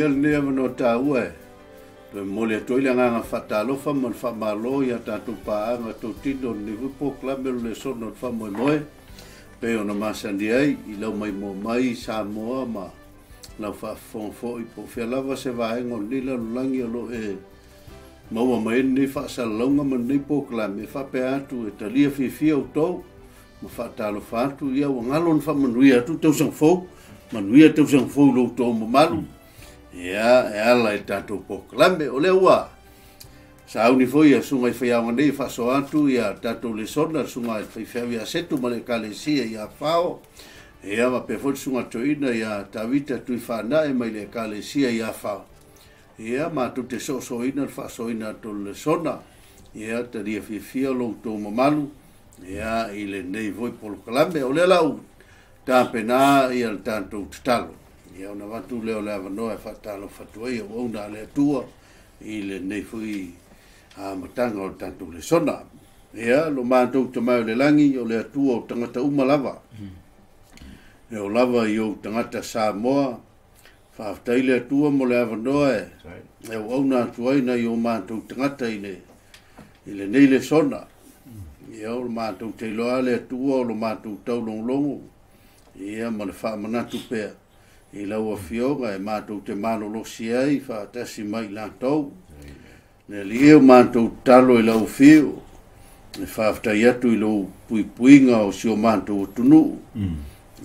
Avea lenei avanoa taua e toe momoli atu ai le agaga faatalofa ma le faamalo i a tatou paaga totino o lenei foi polokalame o le lesona o le faamoemoe, pei ona masani ai i lau maimoa mai i Samoa ma lau faafofoga foi po o fea lava se vaega o lenei lalolagi o lo o e maua mai ai lenei faasalalauga ma lenei polokalame. E faapea atu e talia fiafia outou ma faatalofa atu, ia ua galo ona faamanuia atu le tausaga fou, manuia le tausaga fou i lo outou mamalu, ia e ala i le tatou polokalame. O lea ua sauni foi ia susuga i faiaoga nei e faasoa atu ia tatou lesona, le susuga i le faifeau ia Setu ma le Ekalesia ia Fao, ia faapea foi le susuga toeaina ia Tavita Tuifaanae mai le Ekalesia ia Fao. Ia matou te soosoina le faasoaina atu o le lesona, ia talia fiafia lo outou mamalu ia i lenei foi polokalame. O lea la ua tapena ia le tatou tatalo, ia ona avatu lea o le avanoa e faatalofa atu ai auauna a le Atua i lenei foi amataga o le tatou lesona. Ia, lo matou Tama i le lagi, o le Atua o tagata uma lava, e oo lava i ou tagata Samoa, faafetai le Atua mo le avanoa e auauna atu ai nai o matou tagata i lenei lesona. Ia, o lo matou te iloa le Atua o lo matou taulogologo, ia ma le faamanatu pea i lau afioga e matou te malolosi ai faatasi mai latou. Le Alii e, o matou tatalo i lau afio, e faafetai atu i lou puipuiga o si o matou atunuu.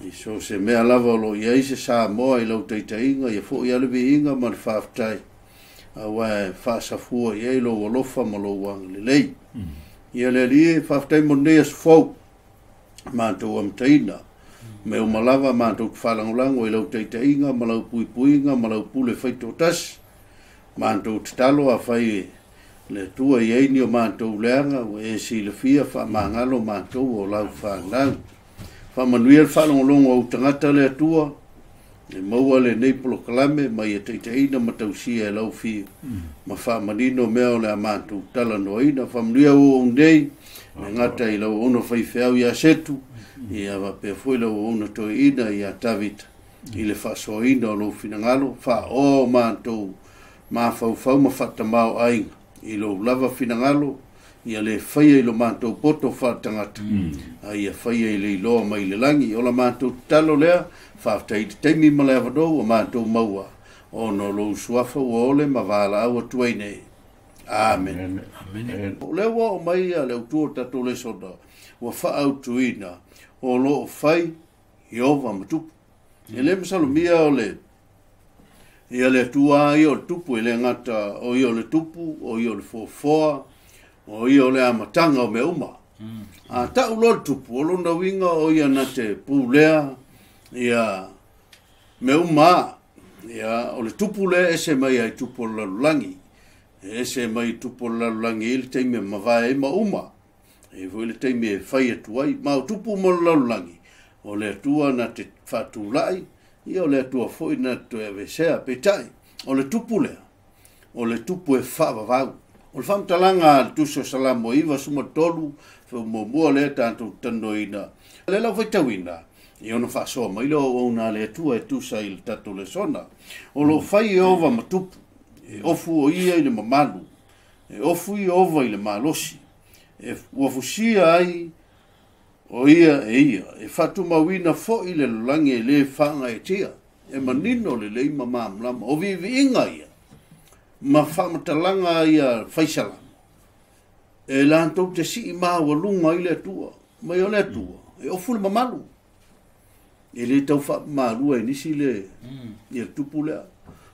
I so se mea lava o lo o i ai se Samoa i lau taitaiga, ia foi lava le viiga ma le faafetai, aua e faasafua i ai lou alofa ma lou agalelei. Ia le Alii e, faafetai mo lenei aso fou, matou amataina. Mea uma lava matou te faalagolago i lau taitaiga ma lau puipuiga ma lau pule faitoatasi. Matou tatalo afai le Atua i ai ni o matou leaga ua e silafia, faamagalo matou o lau fanau. Faamanuia le faalogologo a ou tagata le Atua, e maua lenei polokalame ma ia taitaiina ma tausia e lau fiu, ma faamanino mea o le a matou talanoaina. Faamanuia ua ou nei, le gata i lau auauna faifeau ia Setu, ia faapea foi lau auauna toeaina ia Tavita, i le faasoaina o lou finagalo, faaoa o matou mafaufau ma faatamao aiga i lou lava finagalo, ia le faia i lo matou poto faaletagata, a ia faia i le iloa mai le lagi. O la matou tatalo lea, faafetai i le taimi ma le avanoa ua matou maua, ona o lou suafa ua ole ma valaau atu ai nei. Amen. Amen. O lea ua oo mai le autu o le tatou lesona, ua faaautuina o lo o fai Ieova ma tupu. E le masalomia o le ia le Atua ia o le tupu, e le gata o ia o le tupu, o ia o le foafoa, o ia o le amataga o mea uma. A tau loa le tupu, o lona uiga o ia na te pulea ia mea uma. Ia, o le tupu lea e ese mai ai tupu o le lalolagi. E ese mai tupu o le lalolagi i le taimi e mavae ai ma uma. E foi le taimi e fai atu ai. Ma o tupu mo le lalolagi, o le Atua na te faatulai, ia o le Atua foi na te toe aveesea. Peitai, o le tupu lea, o le tupu e faavavau. O le faamatalaga a le Tusi o Salamo 93, muamua lea tatou talanoaina. O lea lau faitauina, ia ona faasoa mai lea o auauna a le Atua e tusa i le tatou lesona. O lo o fai Ieova ma tupu, e ofu o ia i le mamalu, e ofu Ieova i le malosi, e ua fusia ai o ia e ia, e faatumauina foi le lalolagi e le faagaeetia, e manino lelei ma malamalama. O viiviiga ia ma faamatalaga ia faisalamo, e latou te sii maualuga ai le Atua, mai o le Atua, e ofu le mamalu. E le tau faamamalua e nisi le, ia le tupu lea.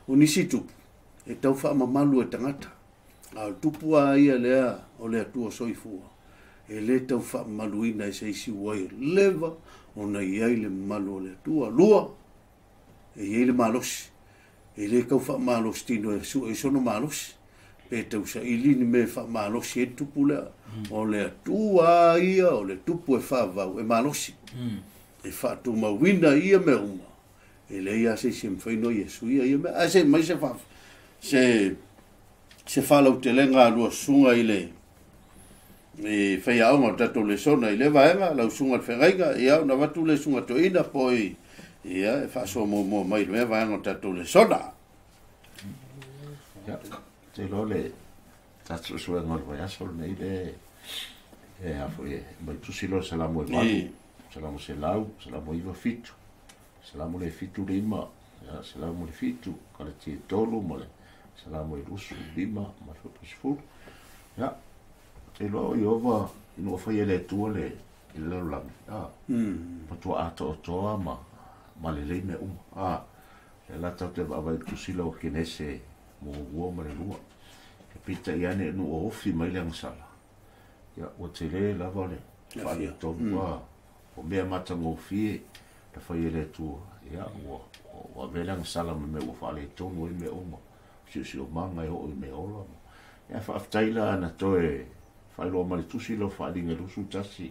O nisi tupu, e tau faamamalu e tagata. A o le tupu a ia lea o le Atua soifua, e le tau faamamaluina e se isi ua leva ona i ai le mamalu o le Atua. Lua, e i ai le malosi. E le tau faamalosi tino e sue i sona malosi. Pe tau saili ni mea e faamalosi ai le tupu lea. O le Atua a ia, o le tupu e faavavau, e malosi. E faatumauina ia mea uma. E leai lava se isi e mafai ona ia suia ia mea. Ae se mai se faalautelega a lua susuga i le i faiaoga o le tatou lesona i lea vaega, lau susuga i le feagaiga, ia ona avatu le susuga toeaina po i ia e faasoa muamua mai i le mea vaega o le tatou lesona. Ia, te iloa le tatou suesuega o le vaiaso lenei le e a foi e mai tusi loa Salamo e 8, Salamo 100, Salamo 97, Salamo le 75, ia, Salamo le 7, Kalatia e 3 ma le Salamo e 25 ma le 10. Ia, te iloa o Ieova ina ua faia e le Atua le i le lalolagi, a, matua atoatoa ma lelei mea uma. A, lea la tatou te vaavaai i le tusi lea o Kenese 1 ma le 2. E peitai ane ina ua ofi mai le agasala, ia, ua tele lava le faaletonu, a, o mea matagofie na fai e le Atua, ia, ua avea le agasala ma mea ua faaletonu ai mea uma, siosiomaga e oo i mea ola. Ia, faafetai la na toe faailoa mai le tusi lea o Faaaliga 21,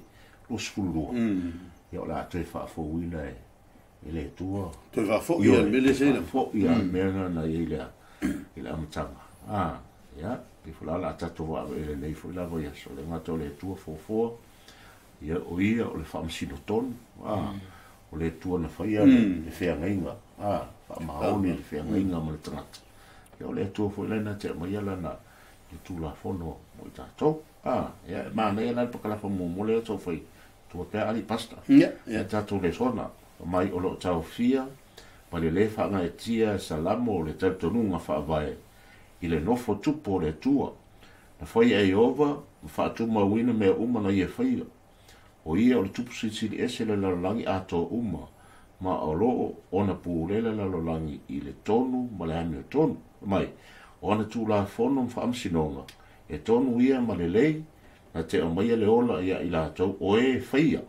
22. Ia, o le a toe faafouina e le Atua. Toe faafoi ia le mea lea sa i le. Faafoi ia le mea na i ai i le amataga. Ah, ia, e foi la o le a tatou vaavaai lenei foi lava i aso. Le gata o le Atua foafoa, ia, o ia o le faamasino tonu. Ah, o le Atua na faia le feagaiga, ah, faamaoni le feagaiga ma le tagata. Ia, o le Atua foi lea na te aumaia lana le Tulafono mo i tatou. Ah, ia, e manaia la le pakalafa muamua lea tau fai tua pea ali pasta. Ia, ia. Tatou lesona mai o loo taofia ma le lē faagaetia e Salamo le talitonuga faavae i le nofo tupu o le Atua. Na faia e Ieova ma faatumauina mea uma na ia faia. O ia o le tupu silisili ese le lalolagi atoa uma, ma o loo ona pulea le lalolagi i le tonu ma le amiotonu. Mai, o ana tulafono ma faamasinoga, e tonu ia ma lelei, na te aumaia le ola ia i latou o e faia.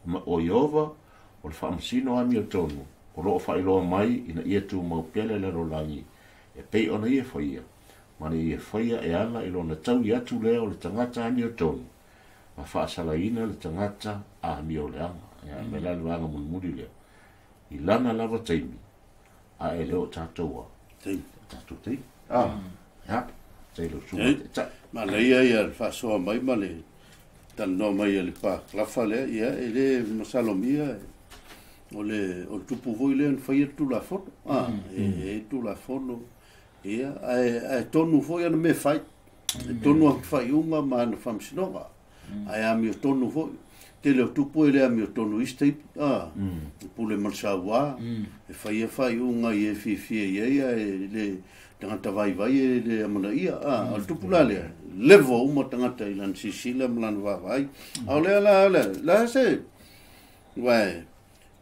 Ma o Ieova, o le faamasino amiotonu, o loo faailoa mai ina ia tumau pea le lalolagi e pei ona ia faia, ma na ia faia e ala i lona taui atu lea o le tagata amiotonu, ma faasalaina le tagata amioleaga. Ia, me la le vaega mulimuli lea. I lana lava taimi, a e le o tatou a. Taimi. Tatou taimi. Ah, ia, te lo suga te tai. Manaia ia le faasoa mai ma le talanoa mai a le pakalafa lea, ia, e le masalomia o le tupu foi lea na faia le Tulafono. Ah, e Tulafono, ia, ae tonu foi ana mea fai. E tonu ana faaiuga ma ana faamasinoga. Ae amiotonu foi. Tele o tupu e le amiotonu isi taimi. Ah, pule ma le sauā, e faia faaiuga i e fiafia i ai, ae le tagata vaivai e le amanaia. Ah, o le tupu la lea, levo uma tagata i lana silasila ma lana vaavaai. A o lea la, la se, uae,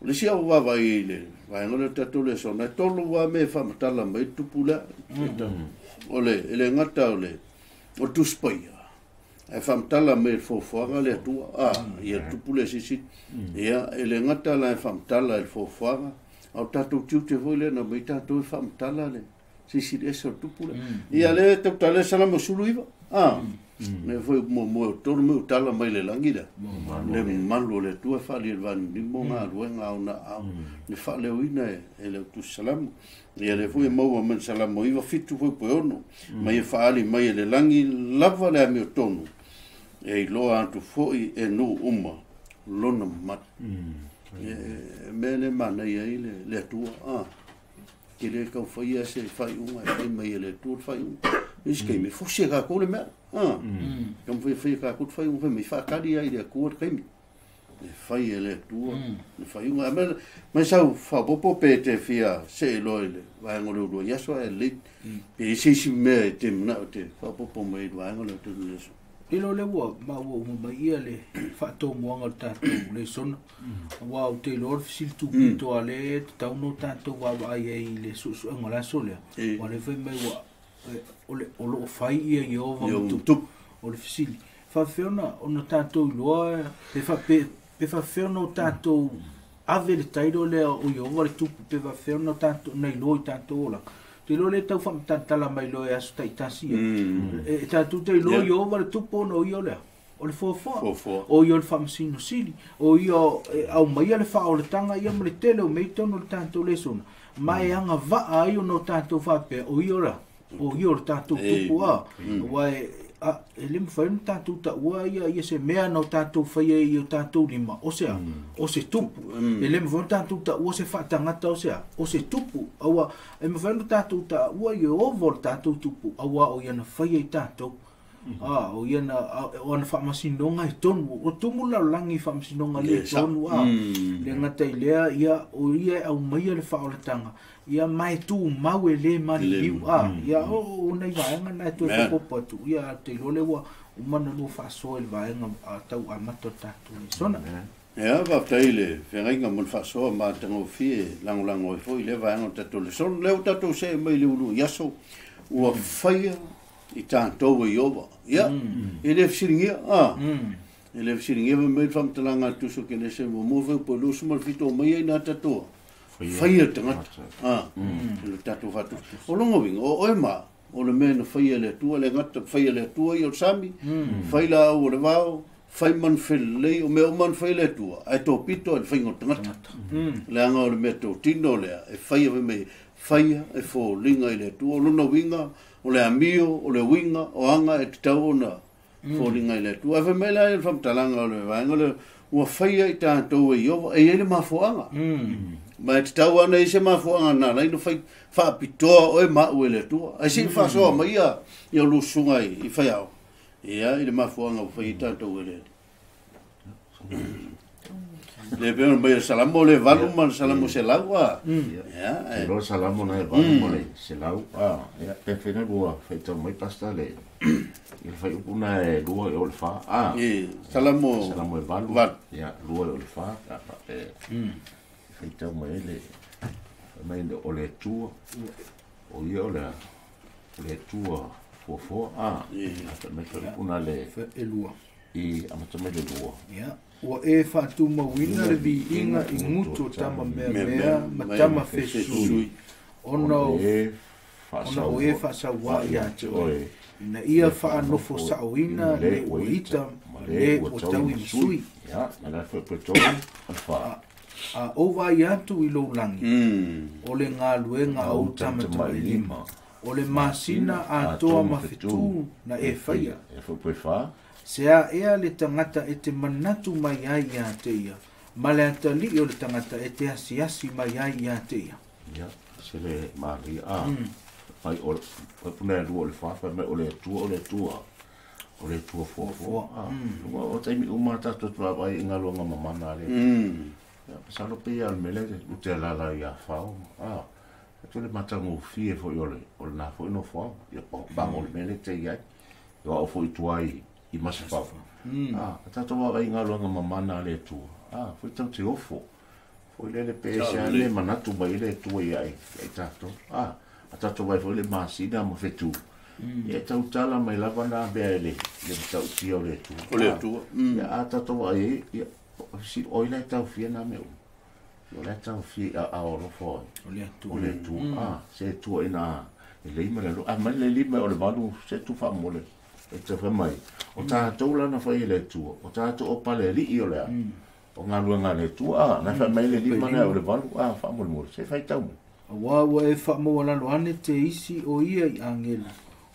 o le isi au vaavaai i le vaega lea o le tatou lesona, e tolu lava mea e faamatala mai le tupu lea. O le, e le gata o le Tusi Paia, ae faamatala mai le foafoaga le Atua, ah, ia le tupu lea silisili. Ia, e le gata la e faamatala i le foafoaga, a o tatou tiute foi lea na mai tatou e faamatala le silisili ese o le tupu lea. Ia, lea tautala e Salamo 19, ah, mea foi muamua o tolu mea o tala mai le lagi lea. Le mamalu o le Atua e faaalia i le vaanunimo galuega a ona aao, le faaleoina e le autusi Salamo. Ia, lea foi e maua mai le Salamo 97 foi po 6, mai e faaali mai e le lagi lava le amiotonu, e iloa atu foi e nuu uma lona mamalu. E mea le manaia ai le Atua, ah, ke le kau faia se faaiuga e fai mai e le Atua le faaiuga. Isi taimi, e fosi e kākou le mea. Ah, taumafai e fai e kākou le faaiuga, fai mai faatali ai i le Atua le taimi. E fai e le Atua le faaiuga. A mai sau faaopoopo pe te fia see loa i le vaega o le uluai aso ae lelei. Pe i ai se isi mea e te manao e te faaopoopo mai i le vaega lea o le aso. Lilo lea ua maua uma mai ia le faatomuaga o le tatou lesona. Aua ou te iloa le fesili tupito a lea e tatau ona tatou vaavaai ai i le suesuega o le aso lea. Ua lea fai mai ua o le o loo fai ia Ieova ma tupu. O le fesili, faafefea ona tatou iloa pe pe faafefea ona tatou ave le tailo lea o Ieova le tupu, pe faafefea ona tatou na iloa i tatou olaga. Te iloa lea tau faamatala mai loa e aso taitasi ia. E tatou te iloa Ieova le tupu ona o ia lea. O le foafoa, o ia o le faamasino sili, o ia e aumaia le faaolataga ia ma le tele o mea i totonu o le tatou lesona, ma e agavaa ai ona o tatou faapea, o ia o le tatou tupu a, aua e A e le mawhai na tātou taua ia se mea na o tātou whaia i o tātou lima o se a, o se tupu. E le mawhai na tātou taua se whaatangata o se a, o se tupu. Aua, e mawhai na tātou taua i o ovo le tātou tupu, aua o ia na whaia i tātou. A, o ia na, o ana whaamasinoga i tonu, o tumu lau langi whaamasinoga le tonu, a. Le ngata i lea, ia, o ia au maia le whaolatanga. Ia mai tu mau e le mani iu a ia o nei vaenga na toe whakopo atu ia te lole ua umana lua whaasoa le vaenga a tau a mato tātou ni sona. Ia whaftai le whengainga mo le whaasoa ma tangofie langolango e foi le vaenga o tātou le sona. Leo tātou se mai le ulu iaso ua whaia i tātou e iova. Ia, e le whisiringia a. E le whisiringia mai le whamtalanga tuso ke nese mo mo whau po lusu ma le whito mai ai nā tātoa. Whaia tangata. Le tātou whatu. O longo winga, o oe ma, o le mea na whaia le atua, le ngata whaia le atua i o le sami, whai la au o le vao, whai man whelelei, o mea o man whai le atua, ai tō pito ai le whainga o tangata. Le anga o le mea tō tino lea, e whaia me mei, whaia e fōlinga i le atua, o lona winga, o le amio, o le winga, o anga e te tau ona fōlinga i le atua. Ai whai mai la e le whamtalanga o le vaenga, le ua whaia i tātou e iova, e ele mafuanga. Ma te tau ana i se mafuanga nā laina whai whaapitoa oe mau e le atua. Ai se i whasoa mai ia lusunga i whaiao. Ia i le mafuanga o whai i tātou e le. Le pena mai salamo le valu ma salamo se lau a. Ia. Lo salamo na e valu ma le se lau a. Ia pe fena lua whai tau mai pasta le. I le whai upuna e lua e o le wha. I salamo. Salamo e valu. Ia lua e o le wha. Whai tau mai le mai o le tua o ia o le tua fuafoa a mai whai upuna le e lua. I amata mai le lua. Ia. Ua e whaatumauina le viiga i ngutu o tama mea mea ma tama fesui. Ona o e whaasauā ia te oe. Ina ia whaanofo saoina le ua ita ma le ua tau i masui. Ia, ma le whai tolu o le wha. A o vai atu i loulangi, o le ngā luenga au tama i lima, o le masina a toa mawhitu na e whaia. E whai wha. Se a ea le tangata e te manatu mai ai ia te ia, ma le atali o le tangata e te asiasi mai ai ia te ia. Ia, se le maari a, whai o, whai puna e lua o le wha, whai mai o le tua, o le tua, o le tua fua fua. O taimi uma tātou tua vai i ngā luanga mamana le. Ia, pasalo pe ia o le mele, u te lala i a whao. E tole matango fie foi o le nā foi no whao. Ia, pango le mele te iai. Ia o foi tua i masawhao. A tātou wā i ngā luanga mamana le tua. Foi tau te ofo. Foi lele pe se ane manatu mai le tua i ai tātou. A tātou vai foi le masina ma whetu. Ia tau tala mai lava nā mea e le matautia o le tua. O le tua. Ia a tātou wā e, ia, si oi lai tau fia nā mea u. O lai tau fia a orofo ai. O le tua. O le tua. Se tua ina e leima le lo. Mai le lima o le valu se tu whaamole. E te whai mai. O tātou lana whai e le tua. O tātou o pale li i o lea. O ngā luanga le tua. Nā whai mai le lima nea o le valu. Whaamole mole. Se whai tau. Awa ua e whaamua lalo ane te isi o ia i angela.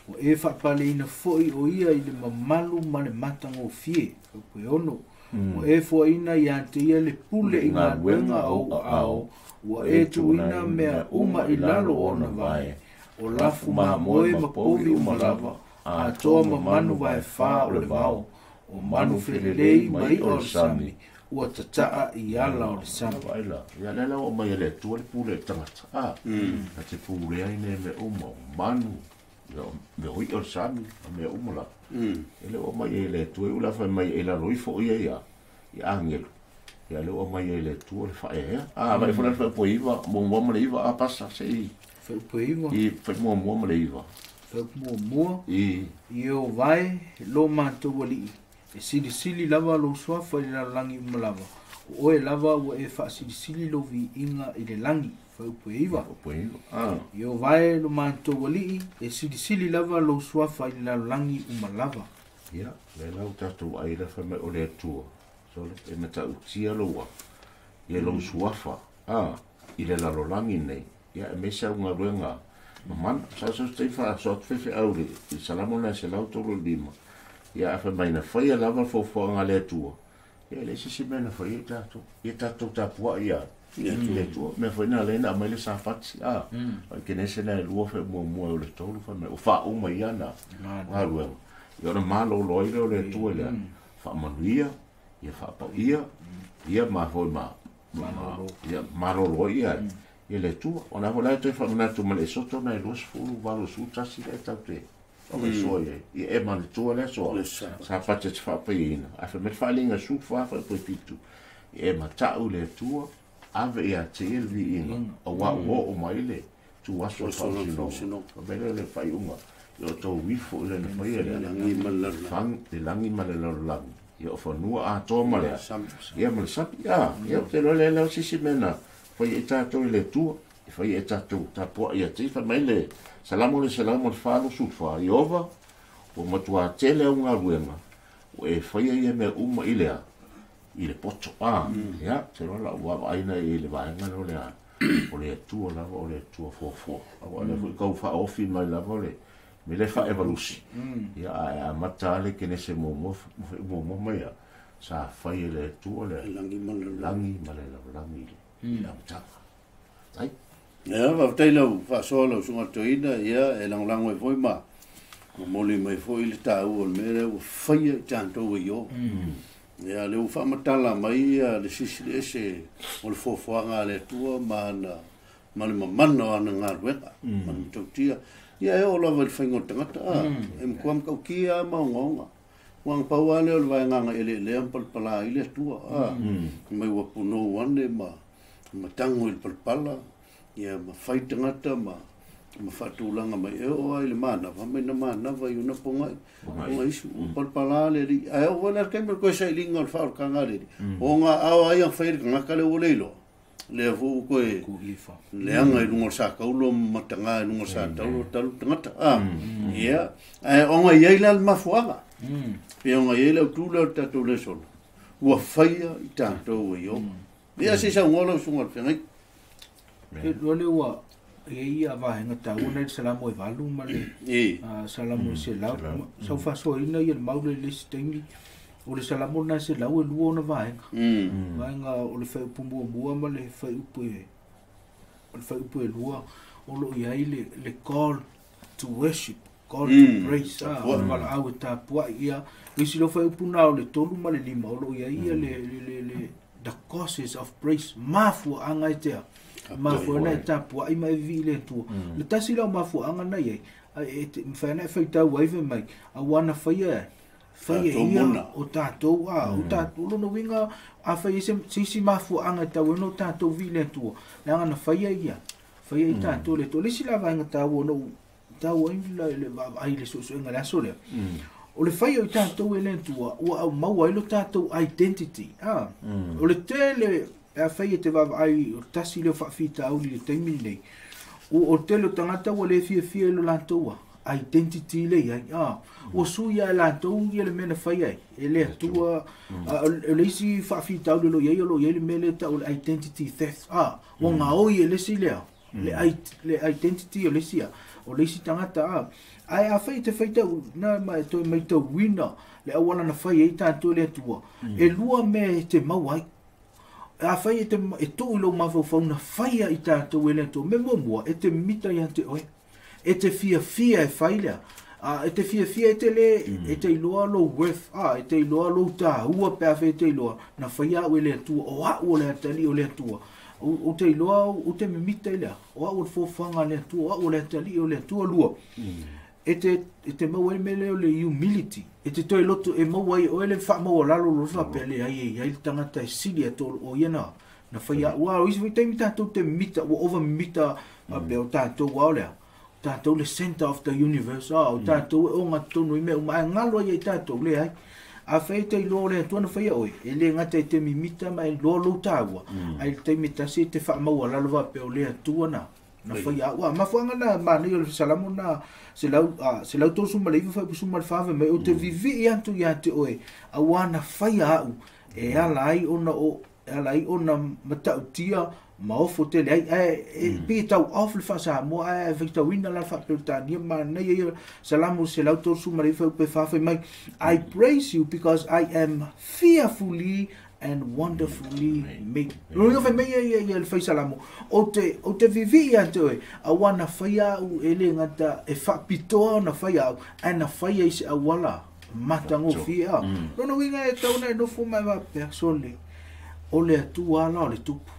O e whaapaleina foi o ia i le mamalu ma le matango fie. Koe ono. O e fuaina ia te ia le pule i ngā luenga au ao. Ua e tuina mea uma i lalo ona vae. O lafu mamoe ma povi uma lava. A toa ma manu vae wha o le vao. O manu whirelei mai o le sami. Ua tataa i ala o le sami. Ia lela o mai le tua le pule tangata. A te pule ai ne me uma o manu. Me oi o le sami. A mea uma la. Ele o mai e le tua ula whai mai e la loifo ia ia. I angelu. Ia le o mai e le tua le whae hea. Vai whai whai po iwa. Mua mua ma le iwa a pasa se i. Whai po iwa. I whai mua mua ma le iwa. Whai mua mua. I. I o vai lo mātou alii. E silisili lava lo suafa i le langi umalava. O oe lava ua e whaasilisili lo vi inga i le langi. Whai po iwa. Po iwa. I o vai lo mātou alii. E silisili lava lo suafa i le langi umalava. Ia, le lau tātou ai la whai mai o le atua. So, e matautia loa. Ia lo suafa. I le lalolangi nei. Ia, e mesa unga ruenga. Mamana sa sa te fa so te fe au le salamo na se lau tolu lima. Ia afa mai na faia lava fofoaga le Atua. Ia le se mea na faia tatou. Ia tatou tapuai ia. Le Atua. Mea foi na le na mai le safati a. O ke nese na lua fe muamua o le tolu fa mai o faauma ia na galuega. Ia ona malolo ai lea o le Atua lea. Faamanuia, ia faapaia, ia ma foi ma ia malolo ia. Ia le Atua. Ona foi la toe faamanatu ma le soto na e 20 81 le tau te. O le soa ia. Ia e manatua le soa. Sa pate te faapaiina. A fa me faalinga su fa fa po fitu. Ia e matau le Atua ave ia te ia le viiga. Auā ua oo mai le tu aso o faamasinoga. O mea lea le faaiuga. Ia o tou ifo i le na faia lea. Lagi ma le lalolagi. Fang le lagi ma le lalolagi. Ia o fanua atoa ma lea. Ia ma le sami. Ia, ia o te loa le lea o sisi mea na fai e tatou i le Atua. E fai e tatou tapuai ia te fa mai le Salamo le Salamo le 44 Ieova ua matuā tele au galuega ua e faia ia mea uma i lea i le poto a ia te loa lau vaavaaina i le vaega lea o le a o le Atua lava o le Atua fuafua auā lea foi kau faaofi mai lava o le mea lea faaevalusi ia ae amata lava le kenese muamua muamua mai ia sa fai e le Atua le Lagi ma le lalolagi. Lagi ma le lalolagi i le amataga ai. Ia, faafetai lau faasoa lau susuga toeaina, ia e lagolago ai foi ma momoli mai foi le taua o le mea lea ua faia i tatou e Ieova. Ia, lea ua faamatala mai ia le Silisili Ese o le foafoaga a le Atua ma ana ma le mamana o ana galuega ma le matautia. Ia e oo lava i le faiga o le tagata a, e matua matautia lava ma ogaoga. Ua agapau lava lea o le vaegaga eleelea ma palapala ai le Atua a, mai ua punou ane ma tago i le palapala, ia ma fai tagata ma faatulaga mai e oo lava i le manava mai na manava i ona pogai pogaisu ua palapala le alii. Ae oo foi la le taimi o le toe sailiga o le faaolataga a le alii, o aao lava ia na fai e le tagata lea ua le iloa, lea foi ua toe leaga i luga o le sataulo ma mataga i luga o le sataulo talu le tagata a. Ia, ae ona i ai la le mafuaaga, pe ona i ai le autu lea o le tatou lesona, ua faia i tatou e Ieova. Ia se i saunoa lau susuga i le feagaiga. E lua le ua i ai ia vaega taua nai le Salamo e 8 ma le Salamo e 100. Sau faasoaina ia le mau le isi taimi. O le Salamo na 100 e lua ona vaega. Vaega o le fuaiupu muamua ma le fuaiupu e o le fuaiupu e lua o lo o i ai le call to worship, call to praise, o le valaau e tapuai ia. O isi loa fuaiupu na o le 3 ma le 5 o lo o i ai ia le the causes of praise, mafuaaga e tea. Mafuaaga e tapuai ma e viivii le Atua. Le tasi la o mafuaaga na i ai, e te mafai ona e faitau ai fai mai, auā na faia faia Tatou ia mona. O tatou a, o tatou lona uiga a fai ai se isi mafuaaga e tau ai ona o tatou viivii le Atua, leaga na faia ia, faia i tatou le Atua. Le isi la vaega taua ona ou taua ai le vaavaai i le suesuega i le aso lea. O le faia o i tatou e le Atua, ua aumaua ai lo tatou identity. O le tele, pe a fai e te vaavaai o tasi lea o faafitauli i le taimi lenei. O le tele o tagata ua le fiafia i lo latou identity le i ai. Ua sui ia e latou ia le mea na fai ai. E le Atua, o le isi faafitauli o lo o i ai, o lo o i ai le mea lea e tau o le identity theft. Ua gaoi e le isi lea. Le identity o le isi a, o le isi tagata a. Ae a fai e te faitau, na ma e toe maitauina le auala na fai ai tatou e le Atua. E lua mea e te maua ai. A fai e te e tuu i lou mafaufau na faia i tatou e le Atua. Mea muamua, e te mita ia te oe. E te fiafia e fai lea. E te fiafia e te le, e te iloa lou worth, e te iloa lou tāua pe a fai e te iloa, na faia au e le Atua, o au o le atalii o le Atua. O te iloa, o te mimita i lea, o au o le foafoaga a le Atua, o au o le atalii o le Atua lua. E te maua ai mea lea o le humility. E te toe loto, e maua ai oe le faamaualalo lo faapea le ai e i ai le tagata e sili atu o ia na faia au. Ua o isi foi taimi tatou te mimita, ua over mimita faapea o tatou ao lea. Tatou le center of the universe, o tatou e o tonu i mea uma, ae galo ai i tatou le ai. A fai te iloa o le Atua na faia oe, e le gata e te mimita ma e iloa lou tāua, ai le taimi tasi e te faamaualalo faapea o le Atua na faia au. Mafuaaga na manaia o le Salamo na 139 fuaiupu 14 mai, o te vivii atu ia te oe, auā na faia au, e ala ai ona o, e ala ai ona matautia Ma ofo tele ai ae pe tau off le faasamoa ae faitauina la le faapeletania manaia ia Salamo 139 upu e 4 fai mai, I praise you because I am fearfully and wonderfully made. Lona uiga fai mai ia ia ia le fai Salamo, ou te ou te vivii ia te oe, auā na faia au e le gata e faapitoa ona faia au, ae na faia i se auala matagofie a. Lona uiga e tatau ona e nofo ma e faapea, Sole, O le Atua la o le tupu.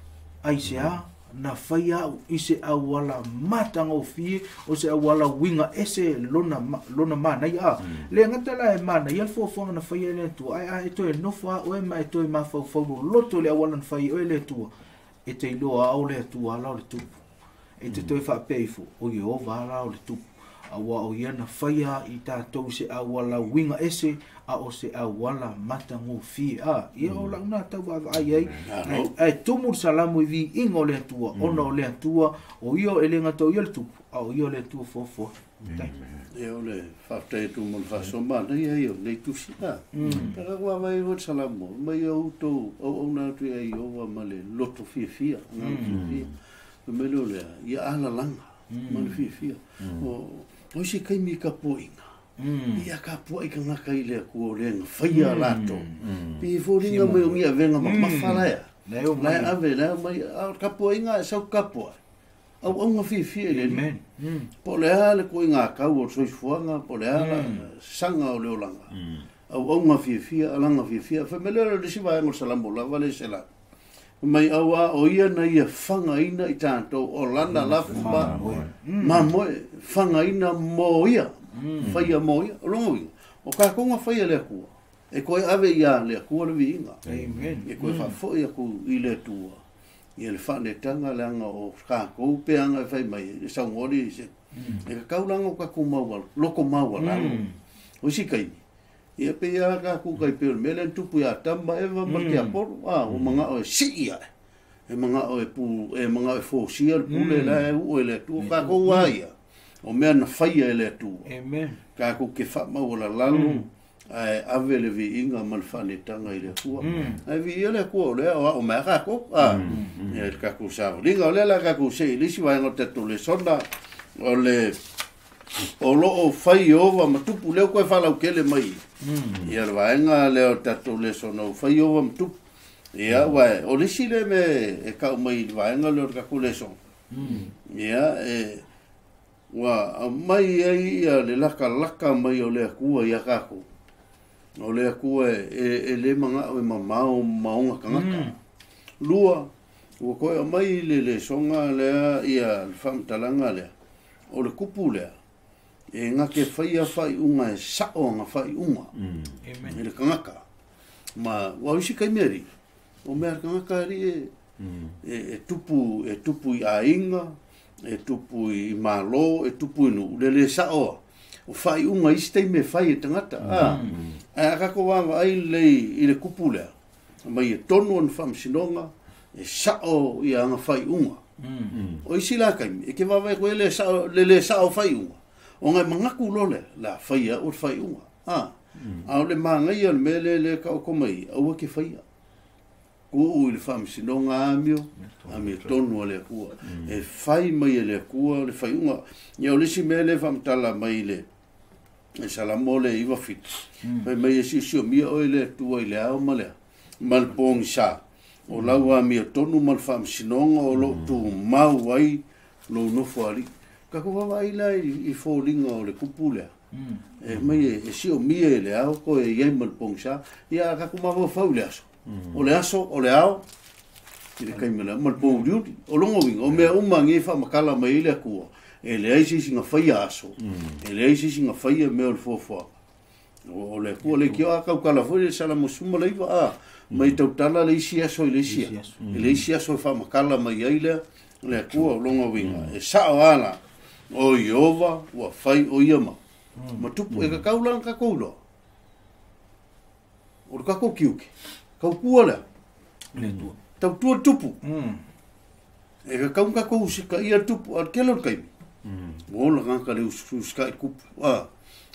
Aisea? Na faia au i se auala matagofie, o se auala uiga ese lona, lona manaia. A, le gata la e manaia le fuafuaga na faia e le Atua, ae a e toe nofo lava oe ma e toe mafaufau loloto i le auala na fai e oe e le Atua, e te iloa lava o le Atua la o le tupu. E te toe faapea ifo, o Ieova la o le tupu, auā o ia na faia i tatou i se auala uiga ese, a o se auala matagofie. A, ia o lau na tau vaavaai ai, ae tumu le Salamo i viiga o le Atua, ona o le Atua, o ia e le gata o ia le tupu, a o ia o le Atua foafoa. Ia o le faafetai atu mo le faasoa manaia ia o lenei tusi. A, pe ka vaavaai foi le Salamo, mai o outou auauna atu ia Ieova ma le loto fiafia, agaga fiafia. Fai mai lea o lea, ia alalaga ma le fiafia. O, o isi taimi i tapuaiga, ia tapuai tagata i le Atua o lea na faia latou. Pei e foliga mai o ni avega mamafa la ea. La e ave, la e aumai, a o le tapuaiga e sau tapuai, auauna fiafia i le Alii. Po o le a le ituaiga tau o le soifuaga, po o le a la saga o le olaga, auauna fiafia, alaga fiafia. Fai mai lea o le isi vaega o le Salamo lava lea e selau. Mai auā o ia na ia fagaina i tatou o lana lafu ma mamoe fagaina mo ia, faia mo ia. O lona uiga, o tatou na faia e le Atua, e toe ave ia le Atua le viiga. E toe faafoi atu i le Atua ia le faanetaga leaga o tatou peaga e fai mai, e saunoa le Iesu, e tatau la ona o tatou loto maualalo. O isi taimi, Ia pei lava tatou tai pei o le mea lea na tupu ia Atamu ma Eva ma le tiapolo, a, ua manao e sii ae, e manao e pu, e manao e fosia le pule la e uu e le Atua. Tatou lava ia, o mea na faia e le Atua. Tatou te faamaualalalo ae ave le viiga ma le faanetaga i le Atua. Ae viia le Atua o lea o ao mai lava tatou, a, ia i le tatou savaliga. O lea la tatou see i le isi vaega o le tatou lesona, o le o lo o fai Ieova ma tupu, lea ua toe faalautele mai ia le vaega lea o le tatou lesona ua fai Ieova ma tupu. Ia, aua o le isi lea mea e tau mai i le vaega lea o le tatou lesona, ia, e, ua aumai ai ia le latalata mai o le Atua ia tatou. O le Atua e le manao e mamao ma ona tagata. Lua, ua toe aumai i le lesona lea ia le faamatalaga lea, O le kupu lea, e na te faia faaiuga e sao ana faaiuga i le tagata. Ma ua isi taimi alii, o mea a le tagata alii e, e, tupu, e tupu i aiga, e tupu i malo, e tupu i nuu, le le sao a. O faaiuga isi taimi e fai e tagata. A, ae a tatou vaavaai lelei i le kupu lea, mai e tonu ona faamasinoga, e sao ia ana faaiuga. O isi la taimi, e te vaavaai atu ai le sao, le le sao o faaiuga, ona e manatu loa lea, la fai e au le faaiuga. A, a o le manaia o le mea lea lea e taoto mai, aua te faia. Tuu i le faamasinoga amio, amio tonu a le Atua. E fai mai e le Atua le faaiuga. Ia o le isi mea lea e faamatala mai i le e Salamo le 97, fai mai e siosiomia oe le Atua i le ao ma le a, ma le pogisa, o lau amiotonu ma le faamasinoga o lo o tumau ai lou nofo alii. Tatou vaavaai la i foliga o le kupu lea, e mai e siomia i le ao toe i ai ma le pogisa, ia a tatou mafaufau i le aso, o le aso, o le ao, i le taimi o le ao, ma le pouliuli. O lona uiga, o mea uma nei e faamatala mai ai le Atua, e leai se isi na faia aso, e leai se isi na faia mea o le fuafuaga. O le Atua le leitioa a tautala foi le Salamo 19, a, mai tautala le isi aso i le isi aso, i le isi aso e faamatala mai ai lea le Atua. O lona uiga, e sao lava la, o Ieova ua fai o ia ma tupu. E tatau la ona tatou iloa, o le tatou tiute, tautua lea, Le Atua. Tautua le tupu. E tatau ona tatou usitaia le tupu, a o le tele o le taimi, ua ola tagata le usitai i le tupu. A,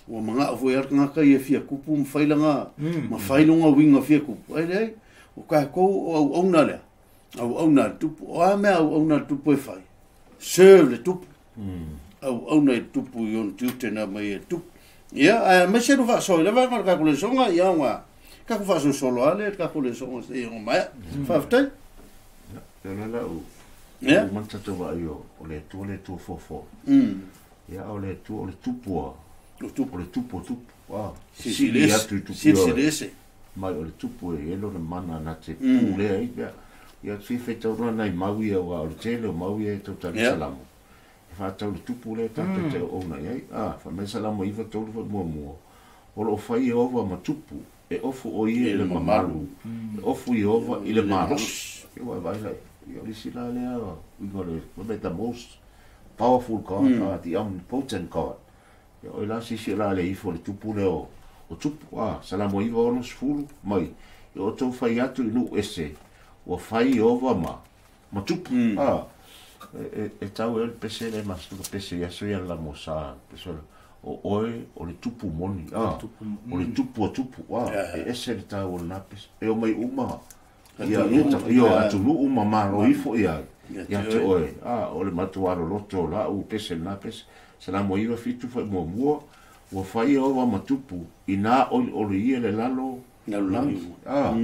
ua manao foi lava le tagata ia fia tupu ma fai lana, ma fai lona uiga fia tupu. Ae leai, o tatou o auauna lea, Auauna a le tupu. O a mea auauna a le tupu e fai? Serve le tupu. Auauna i le tupu i ona tiute na aumai e le tupu. Ia, ae aemaise le faasoa i le vaega o le tatou lesonga, ia aoga, tatou faasolosolo lava lea i le tatou lesonga seia maea. Faafetai. Ia, o le lau, Ia. ua mana tatou vaai o le Atua le Atua foafoa. Ia, o le Atua o le tupu a. O tupu. O le tupu o tupu. Ah, Silisili ese. atu i tupu. Silisili ese. Mai o le tupu e elo le mana na te pulea ai. Ia, ia te whiwhai tau roa nai mau ia wa o le tele o mau ia e tau tali salamo. E whātau le tupu le tātou te o ona iai. Ah, wha mai salamo iwa tolu wha mua mua. O lo o whai e ova ma tupu, e ofu o ia i le mamalu. E ofu i ova i le malosi. E wai vai lai. Ia o lisi la lea, we got a, we made the most powerful God, the omnipotent God. Ia o la sisi la le ifo le tupu le o tupu. Ah, salamo iwa ono sefulu mai. Ia o tau whai atu i nu ese, ua whai ova ma tupu. Ah, e tau e le pese le masu, le pese ia so ia la mo sa, pese o oe o le tupu moni. Ah, o le tupu o tupu. Ah, e ese le tau o le napese. E o mai uma. Ia, ia, atunu uma maro ifo ia. Ia te oe. Ah, o le matuaro loto la u pese le napese. Salamo iwa fitu whai mua mua. Ua whai ova ma tupu. Ina oi olu ia le lalo. Lalo. Ah,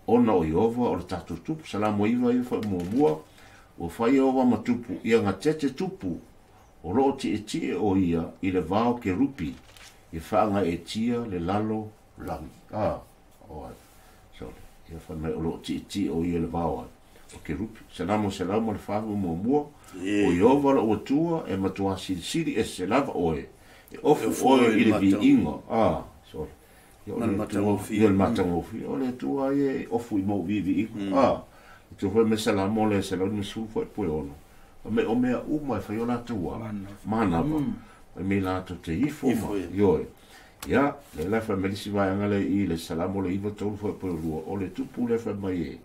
ona o Iova o le tātou tupu. Salamo iwa iwa whai mua mua. Ua whai ova ma tupu. Ia ngā tete tupu. O loo ti e tie o ia i le vao ke rupi. I whaanga e tia le lalo langi. Ah, oai. Sorry. Ia whai mai o loo ti e tie o ia le vao ai. O ke rupi. Salamo salamo le whahu mua mua. O Iova la ua e matua silisili e se lava oe. E ofu oe i le viinga. Ah, sorry. Ia o le matangofia. Ia le matangofia. O le tua e ofu i mau viiga. Ah, e tu hoi me salamo le salamo me sulu foi ono. Me o mea uma e whai o lātou a. Manava. E me lātou te ifo ma. Ioi. Ia, le la whai melisi vai angale i le salamo le iwa tolu foi poi rua. O le tupu le whai mai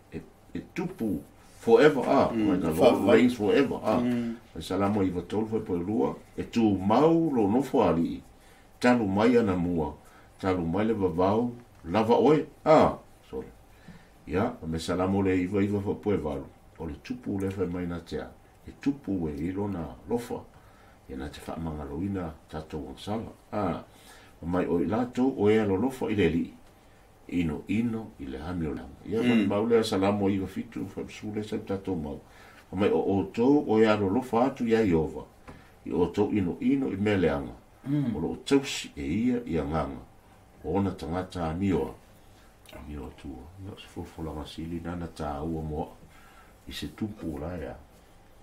e tupu forever. Ah, the Lord reigns forever. Ah, le salamo iwa tolu foi poi rua. E tū mau lo nofo ali. Talu mai ana mua. Talu mai le vavau. Lava oe. Ah, sorry. Ia, me salamo le iwa iwa foi poi valu. O le tupu le whai mai na tea. E tupu e ilo na lofa. Ia na te whaamangaloina tātou angsala. Ah, mai o i lātou o e alo lofa i le li. Ino ino i le hami o langa. Ia mm. Maulea salamo iwa fitu whapsule sa tātou mau. Mai o o tau o e alo lofa atu ia Iova. I o tau ino ino i meleanga. O lo o tausi e ia i anganga. O ona tangata a mioa. A mioa tua. Ia o se fulfulanga sili nana tā ua moa. I se tupu la ea.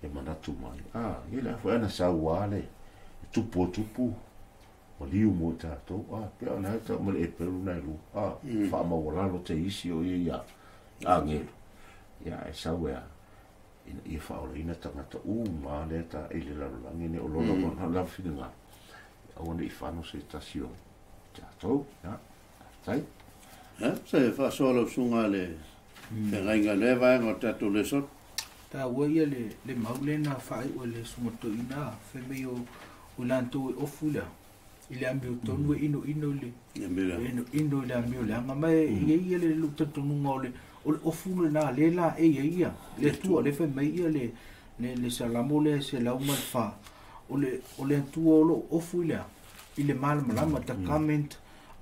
E manatu mai. Ah, ia le afu ana sau wale. E tupu o tupu. O liu mo tātou. Ah, pea ona hei tau male e peru nai lu. Ah, whaamawalalo te isi o ia ia. Angelu. Ia e sau ea. Ia whaola ina tangata u ma lea ta i le lalo ne o lola wana la whiringa. Awane i whano se tasi o tātou. Ia, tai. Ja, se whaasoa lau sunga le whengainga le vaenga o tātou leson. Tā ua ia le maule na whae o le sunga ina whai o lantou e ofu lea. I le amio tonu e ino ino le ino ino le amio le anga mai ia ia le lutatununga o le ofu le na le la e ia ia le tua le whai mai ia le salamo le se lauma le wha o le tua o lo ofu lea i le malamalama the garment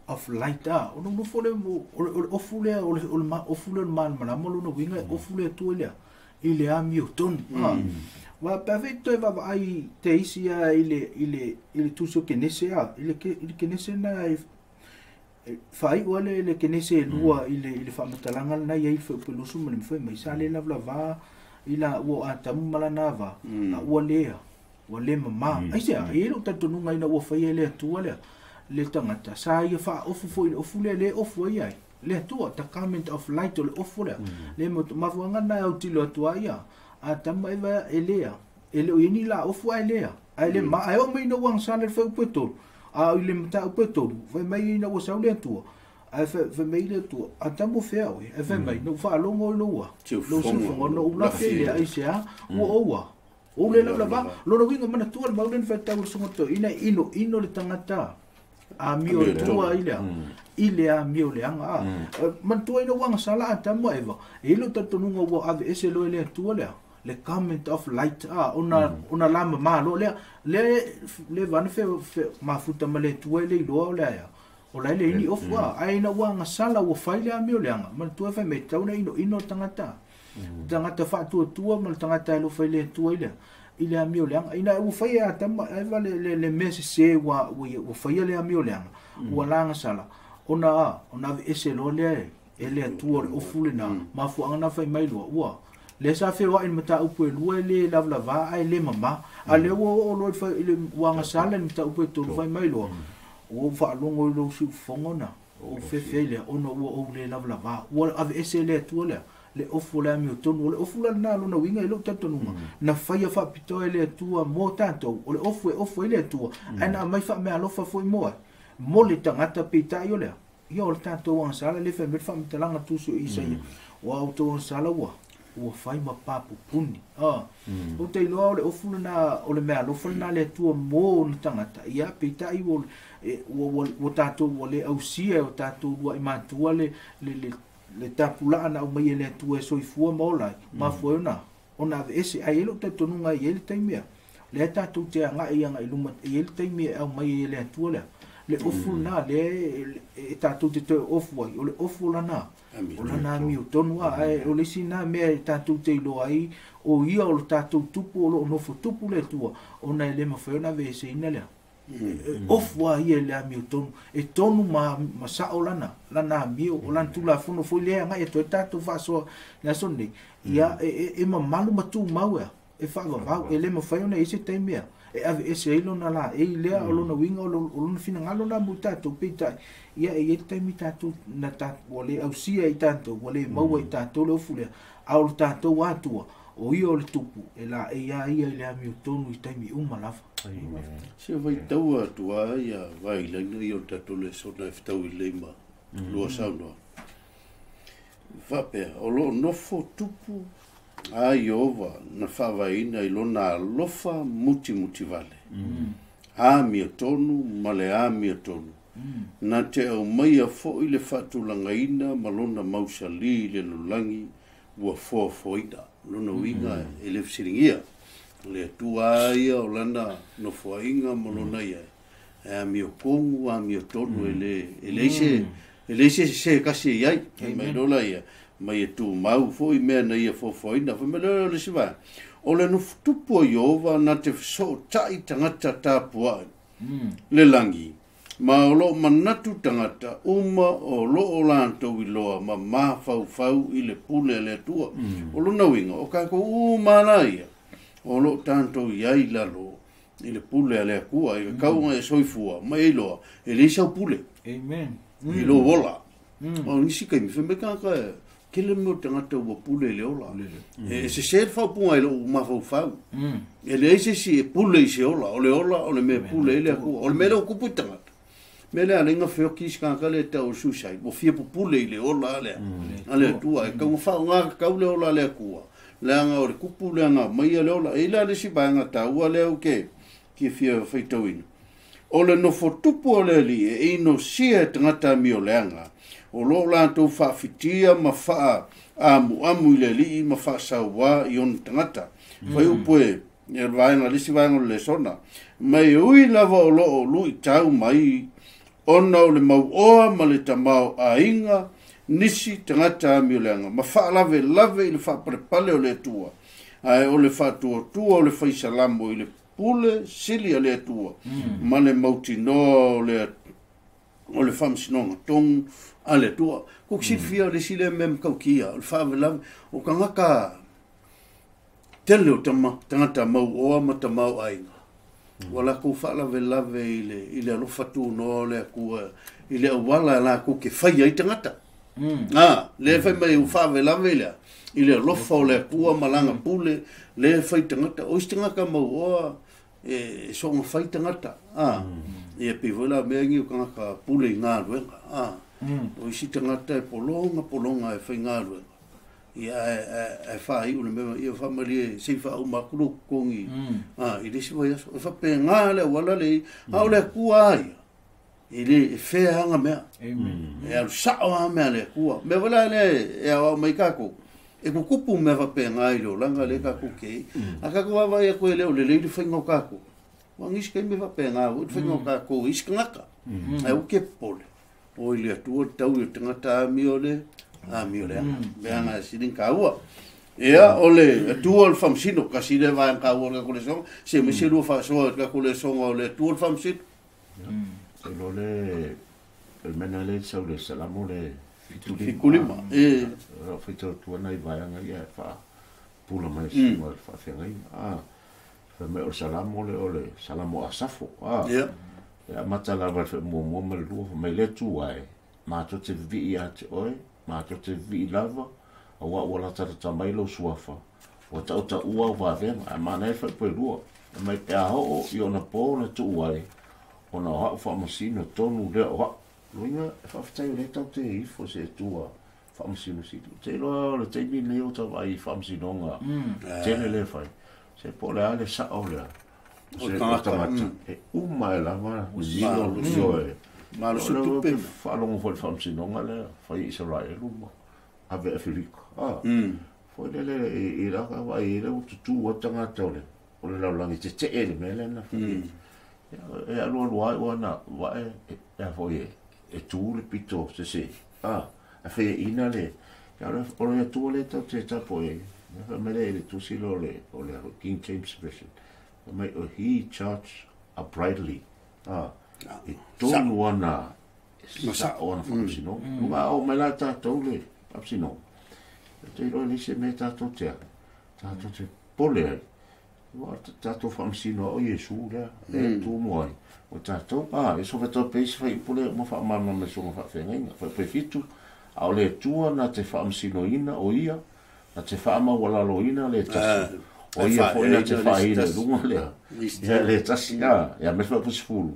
of light a o nofo le o le ofu lea o le ofu le malamalama lona winga ofu le tua lea i le amio tonu. Wa pa fe toe vava ai te isi a i le tuso kenese a i le kenese na e whai ua le kenese e lua i le whaamatalanga na ia i whaupelusu ma le mwhai mai sa le lava i la ua atamu malana va a ua lea ua le mama ai se a e lo tatonunga ina ua whai e le atua lea le tangata sa ia wha ofu fo i le ofu lea le ofu ai ai le atua the garment of light o le ofu lea le mafuanga na au tilo atua ia a tama eva e lea e le o ni la ofu ai lea ai le ma ai o mai no wang sa le fau petolu a i le mata o petolu fai mai ina ua sau le atua ai fai mai le atua a tamo fea oe ai fai mai no whaalongo i loa lo sifonga no ula fe le ai se a ua oua o le lava lava lona winga mana tua le maulen fai tau le sunga to ina ino ino le tangata amio le Atua i lea i le amio leaga manatua ina ua agasala Atamu ma Eva e i ai lou talitonuga ua aveese loa e le Atua lea le garment of light ona ona la mamā loa lea lea le vana fe mafuta ma le Atua e le iloa o le aea o la e leai ni ofu ae ina ua agasala ua fai le amio leaga manatua fai mai e tatau ona inoino le tagata tagata faatuatua ma le tagata e alofa i le Atua i lea i le amio leaga ina ua fai e Atamu ma Eva le mea sesē ua ua faia le amio leaga ua la agasala ona ona aveese loa lea e le Atua o le ofu lena mafuaaga na fai mai loa ua lea sa feoai i le mataupu e lua e le lavalava ae le mamā a lea ua oo loa i le ua agasala i le mataupu e tolu fai mai loa ua ou faalogo i lou siufofoga ona ou fefe ai lea ona ua ou le lavalava ua aveese e le Atua lea le ofu o le amiotonu o le ofu la lena lona uiga i lou talitonuga na faia faapitoa e le Atua mo tatou o le ofu e ofu ai le Atua ae na aumai faameaalofa foi mo ai mo le tagata peitai o lea ia o le tatou agasala le fai mai le faamatalaga tusi o Isaia ua outou agasala ua ua fai ma papupuni ou te iloa o le ofu lena o le meaalofa lena le Atua mo ona tagata ia peitai ua ua ua tatou ua le ausia e o tatou lua'i matua le le le tapulaa na aumai e le Atua e soifua ma ola ai mafua ai ona ona aveese ae i ai lou talitonuga e i ai le taimi a lea tatou te agai agai luma e i ai le taimi e aumai ai e le Atua lea le ofu lena lea e tatou te toe ofu ai o le ofu o lana o lana amiotonu ae o le isi lena mea e tatou te iloa ai o ia o le tatou tupu o loo nofo tupu le Atua ona e le mafai ona aveeseina lea ofu a ia i le amiotonu e tonu ma ma sao lana lana amio o lana tulafono foi lea e agai atu ai tatou faasoa i le aso lenei ia e mamalu ma tumau ea e faavavau e le mafai ona i ai se taimi e e aveese ai lona laei lea o lona uiga o lona finagalo la mo i tatou peitai ia e i ai le taimi tatou na ua le ausia i tatou ua le maua i tatou le ofu lea a o le tatou Atua o ia o le tupu e laei a ia i le amiotonu i taimi uma lava. Se vaitaua atu a ia vailaina ia o le tatou lesona e fetaui lelei ma lua saunoaga. Faapea, o loo nofo tupu a Ieova na faavaeina i lona alofa mutimutivale, amiotonu ma le amiotonu, na te aumaia foi le faatulagaina ma lona mausali i le lalolagi ua foafoaina. Lona uiga e le fesiligia, o le Atua a ia o lana nofoaiga ma lona ia e amiotonu amiotonu e le e leai se e leai se sese kasi e i ai. Fai mai loa ia mai e tumau foi mea na ia foafoaina. Fai mai loa le isi vaega, o le nofotupu o Ieova na te fesootai tagata tapuai le lagi, ma o loo manatu tagata uma o loo latou iloa ma mafaufau i le pule a le Atua. O lona uiga, o kākou uma la ia, o loo tatou i ai i lalo i le pule a le Atua, i le kauga e soifua ma e iloa, e leai sau pule. Amen. I lou ola. O nisi taimi, fai mai tagata e tele mea o tagata ua pule i le ola. E sese le faaupuga i lou mafaufau. E leai se isi e pule i se ola. O le ola o le mea e pule ai le Atua. O le mea lea ua tupu i tagata. Mea lea ala ai ona feoti isi tagata lea e tau o le suicide. Ua fia pupule i le ola lea a le Atua. E tau faaaoga tatau le ola a le Atua. Leaga o le tupu lea na aumaia le ola. E i ai la le isi vaega taua lea ou te fia faitauina. O le nofo tupu o le Alii e inosia e tagata amioleaga, o loo latou faafitia ma faaamuamu i le Alii ma faasauā i ona tagata. Fai upu e le vaega, le isi vaega o le lesona, mai e ui lava o loo luitau mai ona o le mauoa ma le tamaoaiga nisi tagata amioleaga ma faalavelave i le faapalepale o le Atua, ae o le faatuatua o le faisalamo i le pule sili a le Atua ma le mautinoa o le o le faamasinoga tonu a le Atua. Kou te silafia o le isi lea mea matautia, o le faalavelave o tagata tele o tama, tagata mauoa ma tamaoaiga, ua latou faalavelave i le i le alofa tunoa o le Atua i le auala e latou te faia ai tagata. Lea fai mai ua faalavelave i le i le alofa o le Atua ma lana pule, lea e fai tagata. O isi tagata mauoa e soona fai tagata. Ia pei foi la mea nei o tagata pule i galuega. O isi tagata e pologa pologa e fai galuega. Ia ae faaiu le mea, ia faamalie se i faauma atu lou totogi i le isi vaiaso. E faapena le auala lea, a o le Atua a ia. E le e fea anga mea. E alu sao a mea le kua. Mea wala le e awa mai kako. E kukupu mea wape ngai lo langa le kako ke. A kako wawa ia koe leo le leili whainga o kako. Wa ngisi kai me wape ngai, o whainga o kako isi kangaka. Ai o ke pole. O ile atua tau i tangata amio le amio le anga. Mea nga sirin kaua. Ia o le atua o le whamsino, kasi le vae kaua o le kako le songa, se me se lua whasoa o le kako le songa o le atua o le whamsino. E lo le mena le sau le salamo le fikulima. E o fito tuana i vaeanga ia fa pula mai si mo fa fengai. Ah, fa me o salamo le o le salamo asafo. Ah. Ia. Ya mata la va mo mo me lu me le tu ai. Ma to te vi ia te oi, ma to te vi lava. A wa wala ta ta mai lo suafa. O ta ta ua va ve ma ma nei fa pe lua. Mai pe a ho i ona po na tu ai. Ona o whaamasino tonu lea o luinga e whaaftai o le tau te ifo se tua whaamasino situ. Te loa o le teimi nei o tau ai whaamasinonga. Tele le whai. Se po le ale sa o lea. O tangata. E uma e lava. Zino lusio e. Malo sutupe. Whaalongo fo le whaamasinonga lea. Whai Israelu ma. Ave Afrika. Fo le le i laka wai i leo tutu o tangata o le. O le laulangi te te ele mele na whai. E alua lua ai wana wa e foi e tu le pito se se a fe ina le ya o le tu le tau te tapo e fa mele le tu si lo le o le King James Version mai o he charge uprightly a e tonu ana sa o ana whakamsino lunga o mai la tātou le whakamsino te roi le se me tātou te tātou te pole ai Wa tātou whakamsino o Iesu lea, le tū ai. O tātou, e sofa tau peisi whai pule o whaamama me songa whaawhengainga, whai pewhitu, a o le tua na te whaamsinoina o ia, na te whaamaualaloina le tasi. O ia foi na te whaahina lunga lea. Ia le tasi, ia me whaapusifulu.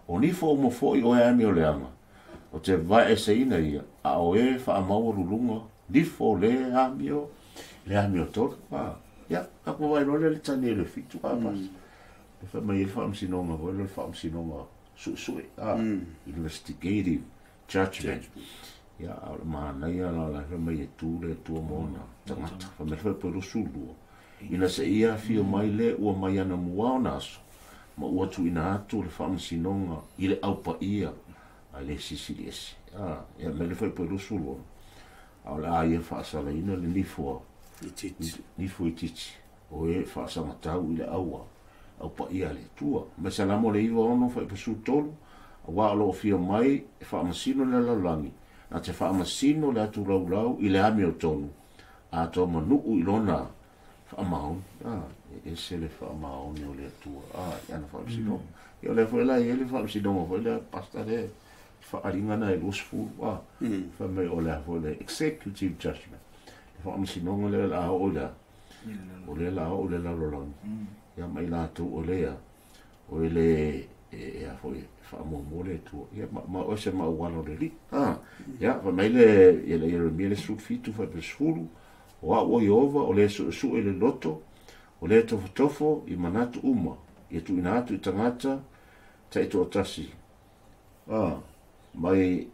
O nifo o mofoi o e ami o le anga, o te vaeseina ia, a o e whaamaualulunga, nifo le ami o tolu, Ia, ako vai loa le tani le fitu a pas. Le fa mai le whaamsinonga, foi le whaamsinonga su'su'e, investigative judgment. Ia, o le mahanaia la la fa mai e tu le tua mona tangata, fa mai fa pe lusulua. Ina se ia fio mai le ua mai ana mua o naso, ma ua tu ina atu le whaamsinonga i le aupa ia a le sisili ese. Ia, me le fa pe lusulua. A o le a ia whaasalaina le nifoa. Nifo i titi. O e whaasangatau i le aua. Au pa ia le tua. Me salamo le iwa ono whai pasu tolu. A wā alo o mai e whaamasino le laulangi. Na te whaamasino le atu laulau i le ami o tonu. A tō manuu i lona whaamaoni. E se le whaamaoni o le atua. I ana whaamasino. Ia o le fo ela i ele whaamasino fo le pasta le whaaringana e losfulu. Wha mai o le fo le executive judgment. Whaamasinonga le la o lea. O le la o le lalolagi. Ia mai latou o lea. O le e a foi whaamomo le tua. Ia ma o se mauala o le li. Ia fa mai le ia le Jeremia le sulfitu fa pe sfulu. O a o Iova o le su e le loto. O le tofotofo i manatu uma. Ia tu ina atu i tangata ta i toatasi. Mai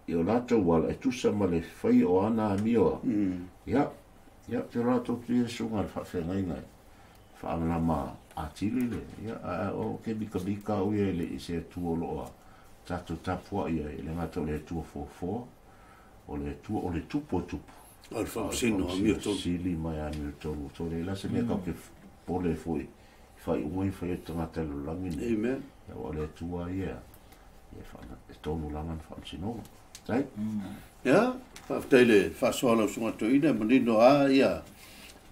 i o lātou wala e tusa ma le whai o ana amioa. Ia, te rātou tu e sunga le whaawhengainga. Whaangalama atili le. Ia, o ke mika mika o ia le i se tua loa. Tātou tapua ia i le ngata o le tua foafoa. O le tua o le tupu o tupu. O le whaamsino amio tonu. Sili mai amio tonu. Tore la se mea kau ke pole foi. Whai ungai whai o tangata lo langi. Amen. Ia o le tua ia. Ia whaana e tonu langan whaamsinoga. Tai? Ia, whaaftai le whaasoa lau sunga toina, manino a ia,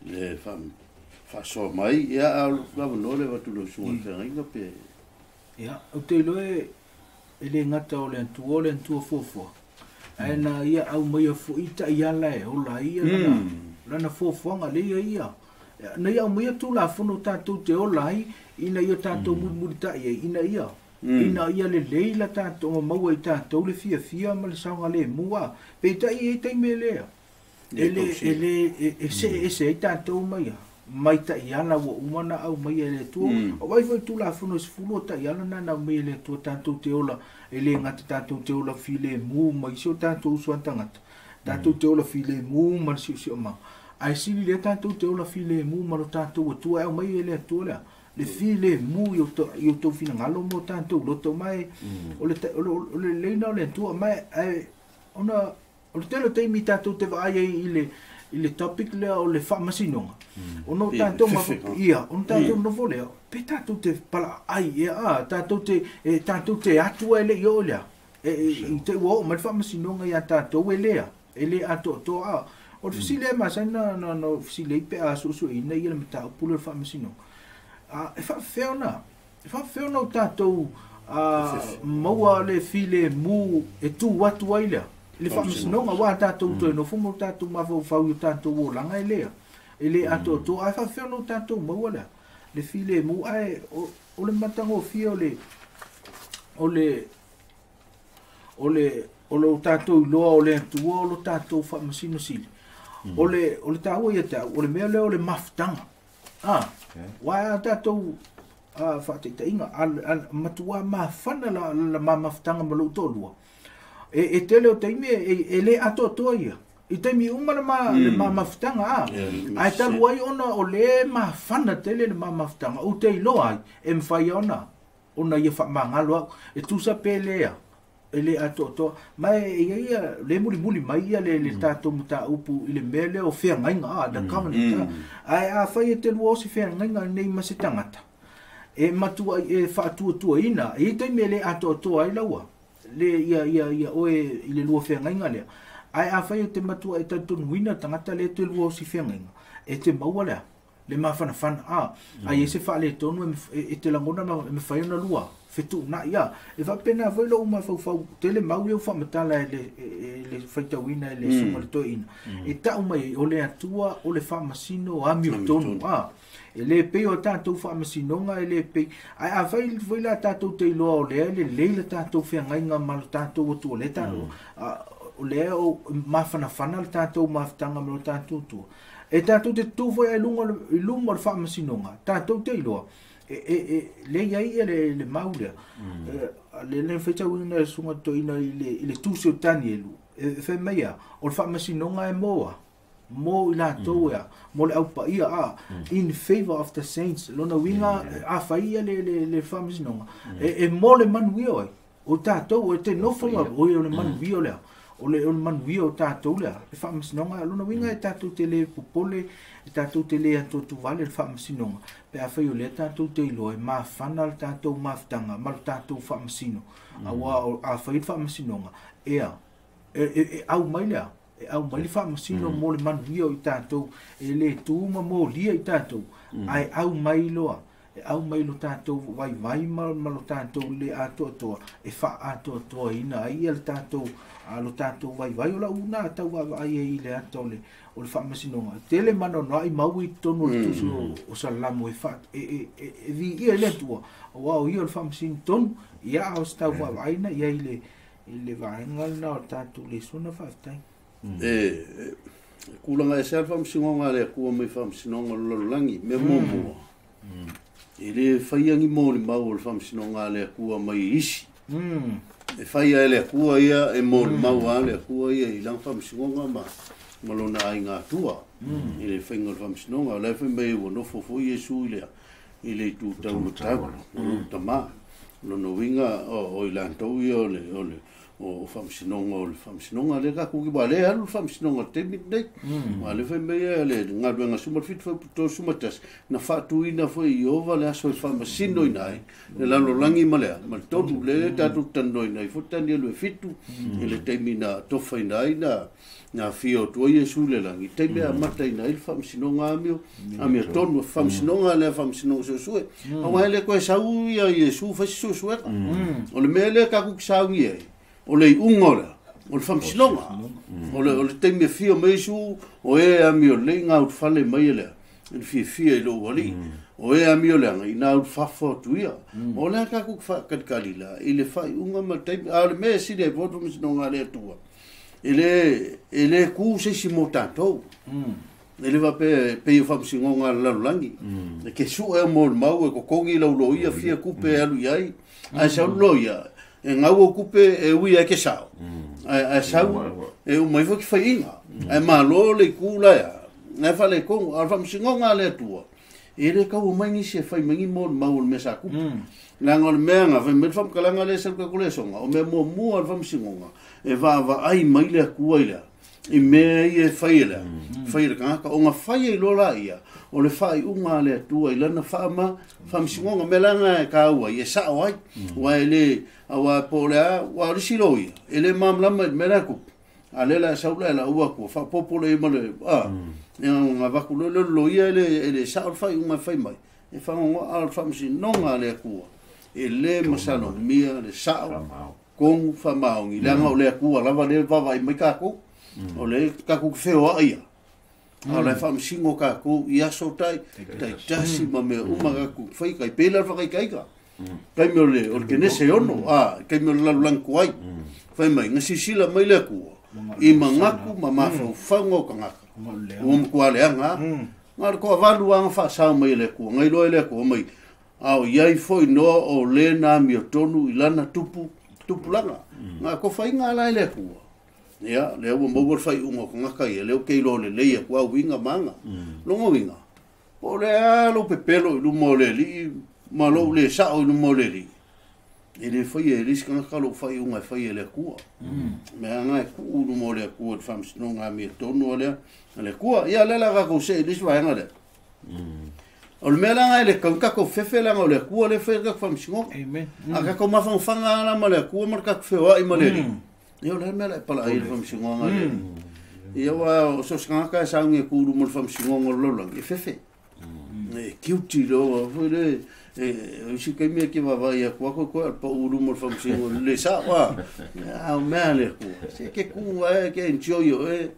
le whaasoa mai, ia a lava no le watu lau sunga whengainga pe. Ia, o te iloe e le ngata o le antua foafoa. Ae na ia au mai a fuita i ala e ola ia lana foafoaga le ia ia. Na ia au mai a tulafono tātou te ola ai, ina ia tātou mulimulita'i ai, ina ia. Ina ia le leila tātou ma maua i tātou le fiafia ma le saoga le mua. Peitai e taimi e lea. E le e se e se ai tātou mai ia. mai ta'iala ua uma ona aumaia e le Atua. O ai foi Tulafono e 10 o ta'iala na na aumaia e le Atua tatou te ola, e lē gata tatou te ola filemu ma isi o tatou uso a tagata, tatou te ola filemu ma le siosiomaga, ae sili lea tatou te ola filemu ma lo tatou Atua e aumaia e le Atua lea le filemu i outou finagalo ma o tatou loto mai o le lelei lena o le Atua mai ae ona o le tele o taimi tatou te vaai ai i le topic lea o le faamasinoga ona o tatou ia ona tatou nofo lea pe tatou te palaai ia tatou te atu ai le i oo lea i te ua oo mai le faamasinoga ia tatou e lea e le atoatoa o le fesili e masani na fesili ai pe a suesueina ia le mataupu lea o le faamasinoga e faafefea ona o tatou maua le filemu e tu atu ai lea le faamasinoga ua tatou toe nofo ma tatou mafaufau i o tatou olaga e lea e le atoatoa ae faafefea ona o tatou maua lea le filemu ae o le matagofie o le o le o lo tatou iloa o le Atua o lo tatou faamasino sili o le taua ia te au o le mea lea o le mafutaga ua tatou faataitaiga matua mafana la mafutaga ma lou toalua e tele o taimi e le atoatoa ia i taimi uma le mafutaga ae talu ai ona o le mafana tele le mafutaga ou te iloa ai e mafai ona ia faamagalo au e tusa pe lea e le atoatoa mai ia ia le mulimuli mai ia le tatou mataupu i le mea lea o feagaiga the covenant ae afai e te lua o se feagaiga nei ma se tagata e matua e faatuatuaina e i taimi e le atoatoa ai laua le ia ia ia oe i le lua feagaiga lea ae afai e te matua e talitonuina tagata le te lua o se feagaiga e te maua lea le mafanafana ai e se faaletonu e te lagona e mafai ona lua fetuunai ia e faapena foi lou mafaufau tele mau ia faamatala e le faitauina e le suga le toeaina e tau mai o le Atua o le faamasino amiotonu e le pei o tatou faamasinoga e le pei ae afai foi la tatou te iloa o lea e lelei le tatou feagaiga ma le tatou Atua le tatou o lea o mafanafana le tatou mafutaga ma le tatou Atua e tatou te tu foi ai luga i luma o le faamasinoga tatou te iloa e le iai le mau lea le le faitauina e suga toeaina i le tusi o Tanielu e fai mai ia o le faamasinoga e moa mo i latou ea mo le aupaia in favor of the saints lona uiga afai ia le faamasinoga e mo le manuia ai o tatou e te nofo o le manuia lea o le manuia o tatou lea le faamasinoga lona uiga e tatou te le popole e tatou te le atuatuvale le faamasinoga pe afai o lea tatou te iloa e mafana le tatou mafutaga ma le tatou faamasino aua afai le faamasinoga ea e au mai lea e au mai le faamasino mo le manuia o i tatou e le tu ma molia i tatou ae au mai loa e au mai lo tatou vaivai ma lo tatou le atoatoa e faaatoatoaina ai ia le tatou lo tatou vaivai o lau na tau vaavaai ai i le ata o le faamasinoga tele manoanoai mau i totonu o le tusi o Salamo e viia i le Atua aua o ia o le faamasino tonu ia a o se tau vaavaaina ia i le vaega lena o le tatou lesona faafetai. E kulaga ese a le faamasinoga a le Atua mai faamasinoga o le lalolagi mea muamua e le faiagi mo le mau o le faamasinoga a le Atua mai isi e faia e le Atua ia e mo le mau a le Atua ia i lana faamasinoga ma lona aiga atua i le faiga o le faamasinoga o la e fai mai ua nofo foi Iesu i le itu taumatau o lou tamā lona uiga o i latou ia o le o faamasinoga o le faamasinoga le tatou ua le alu le faamasinoga taimi lenei ua le fai mai le galuega 17 31 na faatuina foi i Ieova le aso e faamasinoina ai le lalolagi ma lea ma le tolu le tatou talanoaina ai foi Tanielu e 7 i le taimi na tofaina ai na fia o tua Iesu le lagi taimi e amataina ai le faamasinoga amiotonu faamasinoga lea faamasinoga suesue aua e le koe sau ia Iesu fai se suesuega o le mea lea tatou te saugi ai o le iuga o lea o le faamasinoga o le taimi e fia mai Iesu o e amio lelei gaulufale mai e lea le fiafia i lou alii o e amio leaga ina ulufafo atu ia o lea tatou te faakalikali la i le faaiuga ma le taimi a o le mea e sili ai foi le faamasinoga a le Atua e le ku se isi mo tatou. E le faapea e pei o faamasinoga a le lalolagi. E ke sue mo le mau e kokogi lau loia fia kupe e alu i ai. Ae sau le loia, e gau au kupe e ui ai ke sao. Ae sau e uma ifo ki faiiga. Ae malo le itu la ea. Ae faaletonu, a o le faamasinoga a le Atua, e le tau omai nisi e fai mai ni mo le mau o le mea sa tupu. Leaga o le mea na fai mai le faamatalaga lea e sau i le tatou lesona, o mea muamua o le faamasinoga, e vaavaai mai le Atua i le a? I mea ia e fai e le a? Fai e le tagata. Ona fai ai loa laia o le faaiuga a le Atua i lana faamasinoga. O mea la na e taua ai, e sao ai. Aua e le, aua po o le a, aua o le isi loia, e le malamalama i le mea la e tupu. A lea la e sau la e lau atu, faaopoopo lea ma le, a, ona avatu loa lea o le loia e le sao le faaiuga e fai mai. E fagogoa, a o le faamasinoga a le Atua, e le masalomia le sao, tonu faamaoni, leaga o le Atua lava lea e vaavaai mai tatou. O lea tatou te feoai ia. A o la e faamasino tatou i aso taitasi ma mea uma tatou te fai, tai pei la le faataitaiga. Taimi o le, o le Kenese e 6, a, taimi o le lalolagi tuai. Fai mai, na silasila mai le Atua i manatu ma mafaufauga o tagata. Ua matua leaga lava. Na o le toavalu lava na faasao mai e le Atua, na iloa e le Atua mai, a o i ai foi noa o le na amiotonu i lana tupulaga. Na atofaina la e le Atua. Ia, lea ua maua le faaiuga o tagata ia, lea ou te iloa lelei atu au uiga ma aga. Lona uiga, po o le a lou pepelo i luma o le alii ma lou le sao i luma o le alii, e le faia e le isi tagata lou faaiuga e fai e le Atua. Mea lava e tuu i luma o le Atua i le faamasinoga amiotonu a le Atua. Ia, lea la tatou see i le isi vaega lea. O le mea la e le tau tatou fefe leaga o le Atua lea e fai le tatou faamasinoga. Amen. A tatou mafagofaga la ma le Atua ma le tatou feoai ma le Alii. Ia o le mea la e pala ai le faamasinoga le Alii. Ia aua o so o se tagata e sauni e tu i luma o le faamasinoga o le lalolagi, e fefe. E guilty loa foi le, e o isi taimi e te vaavaai atu lava koe koe a le pau i luma o le faamasinoga le sao a. A o mea a le Atua. Se ke tu ae ke enjoy oe.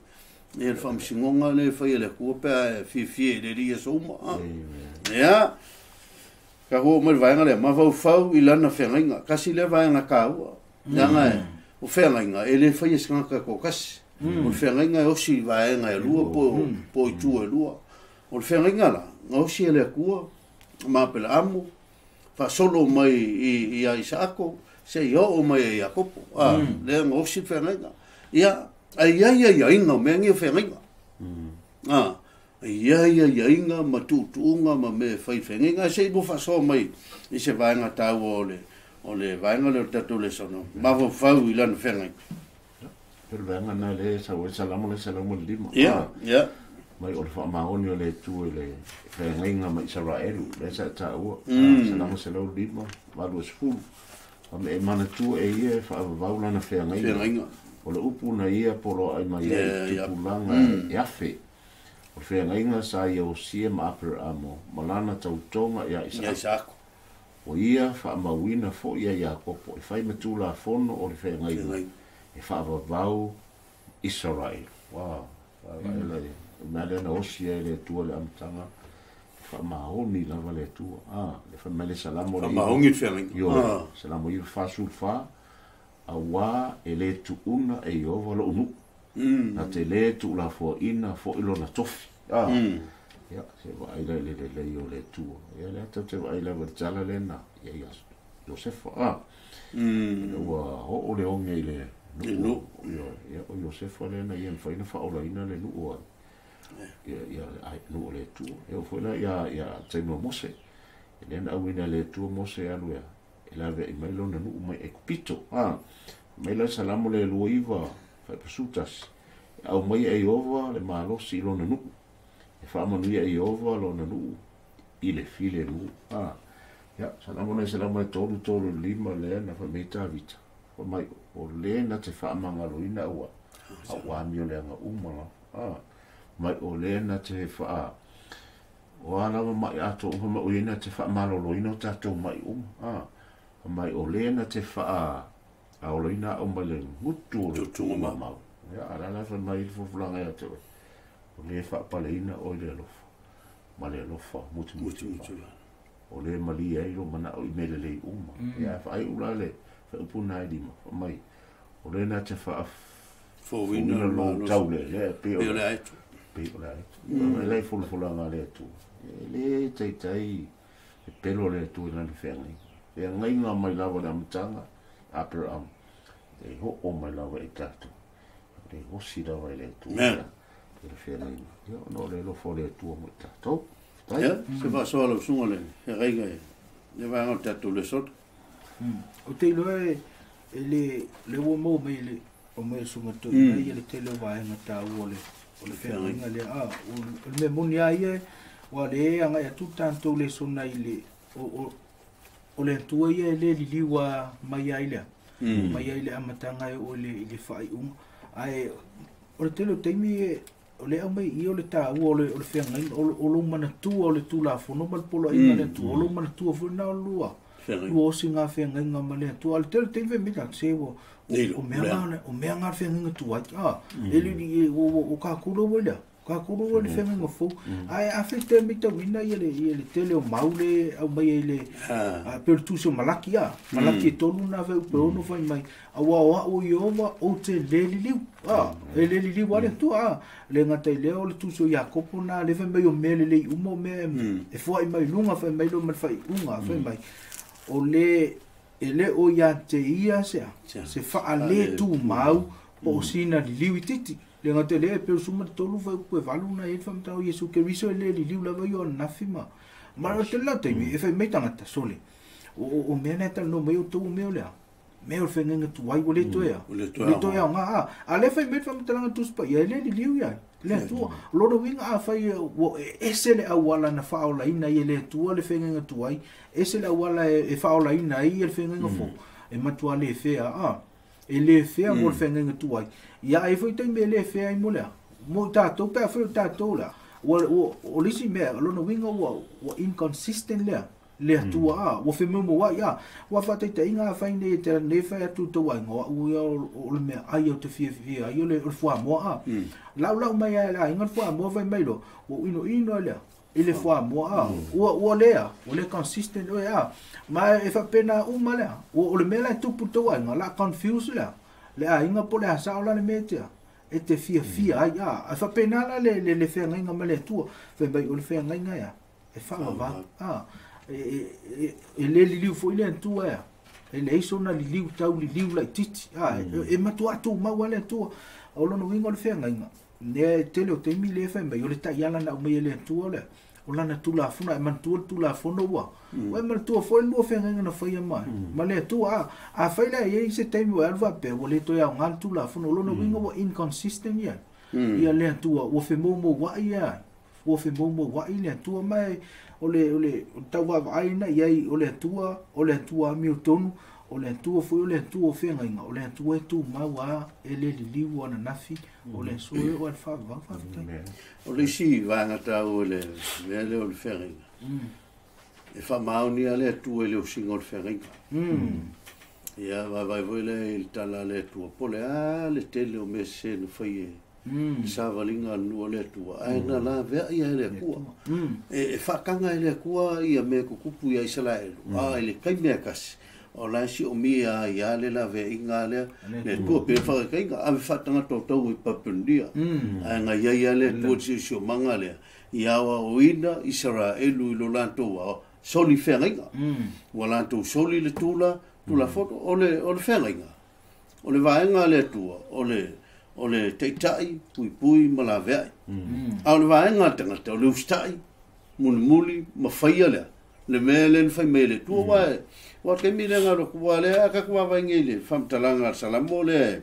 Ia le faamasinoga lea e fai e le Atua pe a e fiafia i le Alii i aso uma. Ia, ka oo mai le vaega lea, mafaufau i lana feagaiga. Kasi lea vaega taua. Leaga e, o feagaiga e le faia e se tagata e toatasi. O le feagaiga e osi i vaega e lua po o itu e lua. O le feagaiga la, na osi e le Atua ma Apelaamu, faasolo mai ia Isaako, seia oo mai ia Iakopo. Lea na osi le feagaiga. Ia, ae i ai aiaiga o mea nei o feagaiga. E i ai aiaiga ma tuutuuga ma mea e fai i feagaiga. Ae se i lua faasoa mai i se vaega taua o le vaega lea o le tatou lesona, mafaufau i lana feagaiga. O le vaega lena lea e sau ai Salamo le 105. Ia, ia. Mai o le faamaoni o le Atua i le feagaiga ma Isaraelu, lea sa e taua. Salamo 105, 80. Ma me e manatua e ia e faavavau lana feagaiga. Feagaiga. O le upu na ia poloai mai ai tupulaga e afe. O le feagaiga sa ia osia ma Aperaamo ma lana tautoga ia Isaako. O ia faamauina foi ia Iakopo e fai ma tulafono o le feagaiga e faavavau Isaraelu. Wow. Vaavaai le mea lea na osi ai le Atua i le amataga, e faamaoni lava le Atua. Le fai mai le Salamo le Faamaoni le feagaiga. Ioe, Salamo 9:44, auā e le tuuna e Ieova lou nuu, na te le tuulafoaina foi lona tofi. Ia, se vaai la i le lelei o le Atua. Ia, lea tatou te vaai lava i le tala lea na i ai ia Iosefa. Ina ua oo le oge i le nuu. Ia, o Iosefa lea na ia mafai ona faaolaina le nuu a ia nuu o le Atua. E oo foi la ia taimi o Mose. E lea na auina e le Atua Mose e alu e laveai mai lona nuu mai Ekipito. Mai la Salamo le 29 faipasuta e aumai e Ieova le malosi i lona nuu. E faamanuia e Ieova lona nuu i le filemu. Ia, Salamo le Salamo le 3:35 lea na fai mai Tavita. Fai mai, o le na te faamagaloina aua. Aua amio leaga uma la. Mai o le na te wha o a lava mai ato uma mai o ia na te faamaloloina o tatou mai uma. Mai o le na te wha aoloina au mai le ngutu o le Tutuga mau. mau. Ia, ala la fai mai le fofolaga ia te oe. O le faapaleina o le alofa. Ma le alofa muti muti Muti muti. O le malie ai lo manao i mele lelei uma. Ia, faai ula le whaupu nai lima. Fai mai, o le na te wha Fouina lo le tau le, le, pe o o le aitu. Pei o le ai. E lai folafolanga le Atua. E le taitai e pelo le Atua i lana feagaiga. Feagaiga mai lava le amataga Aperahama. E ho'o mai lava i tatou. Le osi lava i le Atua. Le feagaiga. Ia ona o le alofa o le Atua mo i tatou. Ia, se faasoa lau susuga le feagaiga i le vaega o le tatou lesona. O te iloa e le ua maua mai le o mai susuga toeaina ia le tele o vaega taua o le feagaiga lea. O le mea moni lava ia, ua le agai atu tatou lesona i le o le Atua ia e le liliu mai ai lea. Mai ai le amataga e oo i le faaiuga. Ae o le tele o taimi o le aumai i o le taua o le feagaiga, o lou manatua o le Tulafono ma le poloaiga le Atua, o lou manatua foi na o lua osi ngā feagaiga ma le Atua. O le tele o taimi me se o mea ngā feagaiga tuai. E li o kākuro wai lea. Kākuro wai le feagaiga fou. Ae a fai te mitauina ia le tele o mau le au mai ai le pe o le tusi o Malaki a. Malaki e tolu na fai upe ono fai mai. Aua o au i ova o te le liliu. E le liliu a le Atua. Le ngata i lea o le tusi o Iakopo na le fai mai o mea le lei uma o mea e fuai mai lunga fai mai lo ma le fai unga fai mai. O le e le o ia te ia sea se whaale tu mau po o sina liliu i titi. Le ngata le pe o suma tolu fai upe valu na e whamtau Yesu Keriso e le liliu lava i o nafi ma. Ma o te lau taimi e fai mai tangata sole. O mea nei tala no mai o tau mea o lea. Mea o le whaingainga tuai o le toea. Le toea o ngā a. A le fai mai whamtalanga tuspa ia e le liliu ia. Le Atua. Lona uiga a fai ese le auala na whaolaina i le Atua le whaingainga tuai. Ese le auala e whaolaina i le whaingainga fo. E matua le whea a. E le whea mo le whaingainga tuai. Ia e fai taimi e le whea i mo lea. Mo tātou, pea whai o tātou lea. O lisi mea, lona uiga ua inconsistent lea. Le Atua a, ua whemumu ai a. Ua whataita inga a whai nei te ne whai atu tau ai ngoa ua o le mea ai o te fia fia ai o le fuamoa a. Lau lau mai ai la inga le fuamoa whai mai lo. Ua ino ino lea. I le fuamoa a. Ua lea. Ua le consistent oe a. Ma e whapena uma lea. Ua o le mea lai tupu tau ai nga la confuse lea. Le a inga po le asa o la le mea tea. E te fia fia ai a. A whapena la le whangainga ma le Atua. Whai mai o le whangainga ia. E whaavavau a. E le liliu foi le Atua ea. E le iso na liliu tau liliu lai titi. E matua atu mau le Atua. O lona uiga o le feagaiga. Ne tele o taimi le fai mai o le taiala na aumai e le Atua lea. O lana Tulafono, e manatua le Tulafono ua. Ua e manatua foi lua feagaiga na faia mai. Ma le Atua, a fai lea i se taimi ua e alu faapea, ua le toe aoga le Tulafono. O lona uiga ua inconsistent ia. Ia le Atua, ua femoumouai ia. Ua femoumouai le Atua mai. O le tau vaavaai na iai o le Atua amio tonu, o le Atua foi o le Atua o feagaiga, o le Atua e tumau a e le liliu ana nafi, o le aso e o le faavavau faafetai. O le isi vaega taua le mea lea o le feagaiga. E faamaonia le Atua i le osiga o le feagaiga. Ia vaivai foi lea i le tala a le Atua, po le a le tele o mea sese na fai e savaliga a le nuu o le Atua, ae na laveai ia e le Atua. E whaakanga e le Atua ia mea kukupu ia Isaraelu. A i le kaimea kasi. O la si o mia ia le laveaiga lea. Le Atua pe whakakainga. Ave whaatanga tau i Papundia. Ae ngai ia ia le Atua si o manga lea. Ia awa o ina Isaraelu i lo lātou a soli wheangaiga. Ua lātou soli le tula foto o le wheangaiga. O le vaenga le Atua, o le teitai, pui pui, ma la veai. A o le vaenga tangata, o le ustai, mulimuli, ma whaia lea. Le mea le whai mea le tua wae. Wa te mi lenga lo kua lea, ka kua vai ngei le whamtalanga al Salamo le,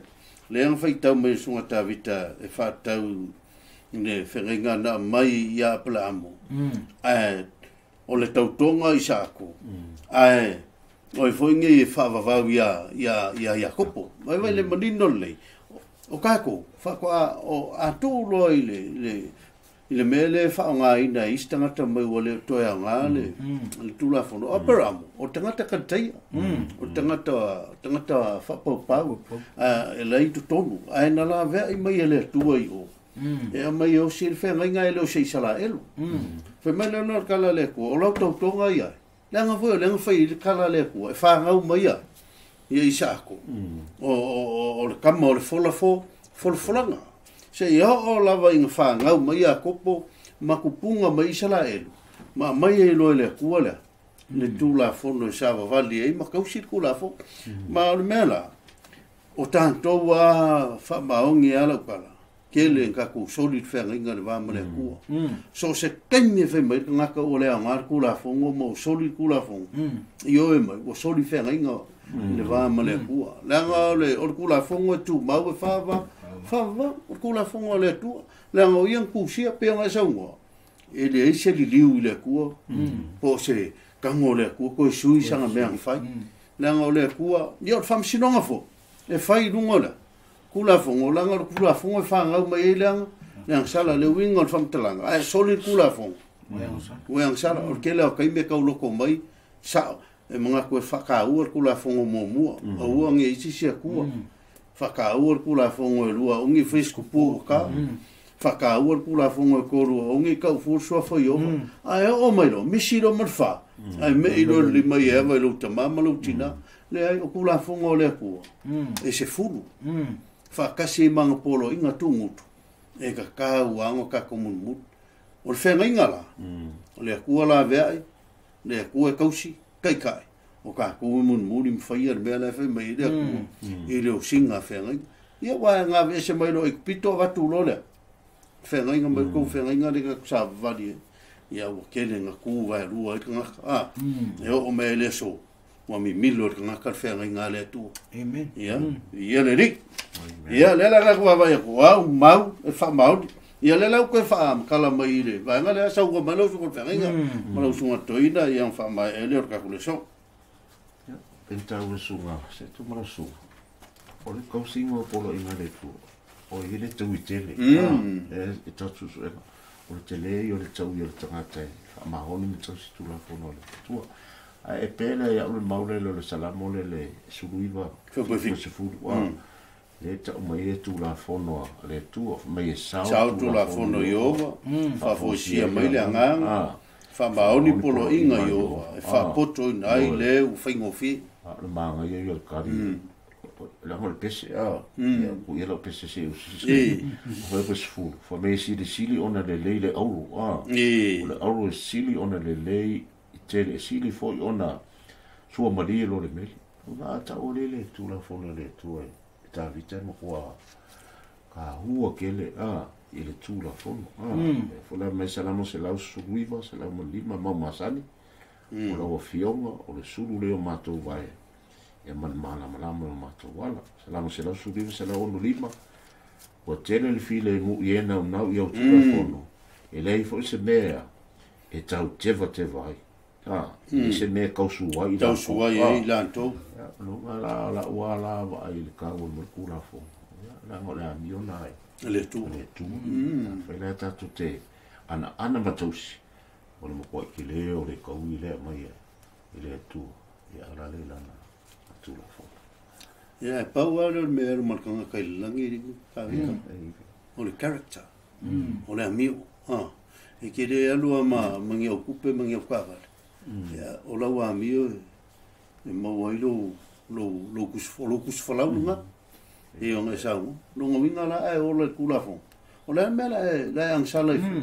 le ang whai tau mai sunga Tavita e whātau le whengainga na mai i a Apelaamo. Ae, o le tautonga i Saako. Ae, o e foi ngei e whaavavau ia Iakopo. Mai vai le manino lei. O kako, whakoa o atu loa i le mea le whaonga ina isi tangata mai ua le toe aonga le Tulafono. O Aperamo, o tangata kanteia, o tangata whapaupau, e lei totonu. Ae na la vea i mai e le Atua i o. E a mai o si le whengainga e le o se Isaraelu. Whai mai leo na kala le Atua, o lau tautonga ia. Leanga foi o leanga whai i le kala le Atua, e whangau mai ia. Ia Isaako. O le kama o le folafolanga. Se ia o lava inga whangau mai a kopo makupunga mai Isaraelu ma mai e loe le akua lea le tulafono e savavali ai ma kausi le kulafono ma o le mea la o tatou a faamaogi a lau kala kele ka ku soli le feagaiga le va ma le akua so se taimi e fai mai le tagata ua le aoga le kulafono ma ua soli le kulafono i o e mai ua soli feagaiga le va ma le akua leaga o le kulafono e tumau e faava faava o le kulafono a le Atua leaga o ia na kusia pe ona e saunoa e leai se liliu i le Atua po o se tago o le Atua koe sui saga mea na fai leaga o le Atua ia o le faamasinoga foi e fai i luga o le kulafono leaga o le kulafono e fanau mai ai leaga le agasala le uiga o le faamatalaga ae soli le kulafono ua e agasala o le tele o taimi e tauloko mai sao e manatu e faataua le kulafono muamua aua ne i isi Atua faataua le kulafono e lua ongi fai se tupua ua ta faataua le kulafono e tolu ongi taufua le suafa i Ieova ae oo mai loa misi loa ma le fa ae mei loa le lima i e ava i lou tamā ma lou tinā leai o kulafono o le Atua e sefulu faatasi ai ma ana poloaiga tugutu e tatau aga tatou mulimuli o le feagaiga la o le Atua laveai le Atua e tausi taitai o tatou e mulimuli ma faia le mea la e fai mai ai le Atua i le osiga a feagaiga ia ua gaveese mai loa i pito avatu loa lea feagaiga mai kou feagaiga le tatou savavali ai ia ua tele na tu vaelua ai le tagata e oo mai ai le aso ua mimilo le tagata le feagaiga a le Atua. Amen. Ia, ia le Alii. Ia, lea la tatou vaavaai atu, au mau e faamaoni. Ia lea la ua toe faamatala mai i le vaega lea saunoa mai lau susuga i le feagaiga ma lau susuga toeaina ia ona faamaea lea o le tatou leso. Pentau le susuga, se tu ma lau susuga. O le tausiga o poloaiga a le Atua, o ia le taui tele. E tau suesuega. O le tele ia o le taui o le tagata e faamaoni ma tausi tulafono a le Atua. Ae e pe lea ia'u le mau lele o le Salamo lele 19 70 le ta'u mai ai tulafono a le Atua fai mai e sao sao tulafono i Ieova faafoisia mai le agaga faamaoni poloaiga i Ieova e faapotoina ai le ua faigofie. A o le magaia ia o le kali leaga o le pese ia ku ia lau pese se usi fai pe sefulu fai mai e silisili ona lelei le auro o le auro e sili ona lelei i tele e sili foi ona suamalie lo le meli ona a ta'u lele le tulafono a le Atua e Tavita e matua kahua kele i le tulafono fo le mai Salamo 119 105 mau masani o lau afioga o le sulu lea o matou vae ia ma le malamalama o matou ala Salamo 119 165 ua tele le file e mu'i e naunau i au tulafono e leai foi se mea e tau tevateva ai e se mea tausu ai tausu ai ai latou luga la la ua la vaai i le kaua ma le kulafono leaga o le amio na ai le Atua le Atua fai lea tatou te ana ana ma tausi o le makuaʻi tele o le kaui lea mai i le Atua ia ala le lana tulafono. Ia e pau lava lea o le mea e alu ma le tagata i le lagi tavita o le character o le amio e ke le alu a ma ni au kupe ma ni au kaavale ia o lau amio e maua ai lou lou lou lou kusifolau luga e ona e saunoa lona uiga la ae ola i le kulafono o le a le mea la e agasala ai fua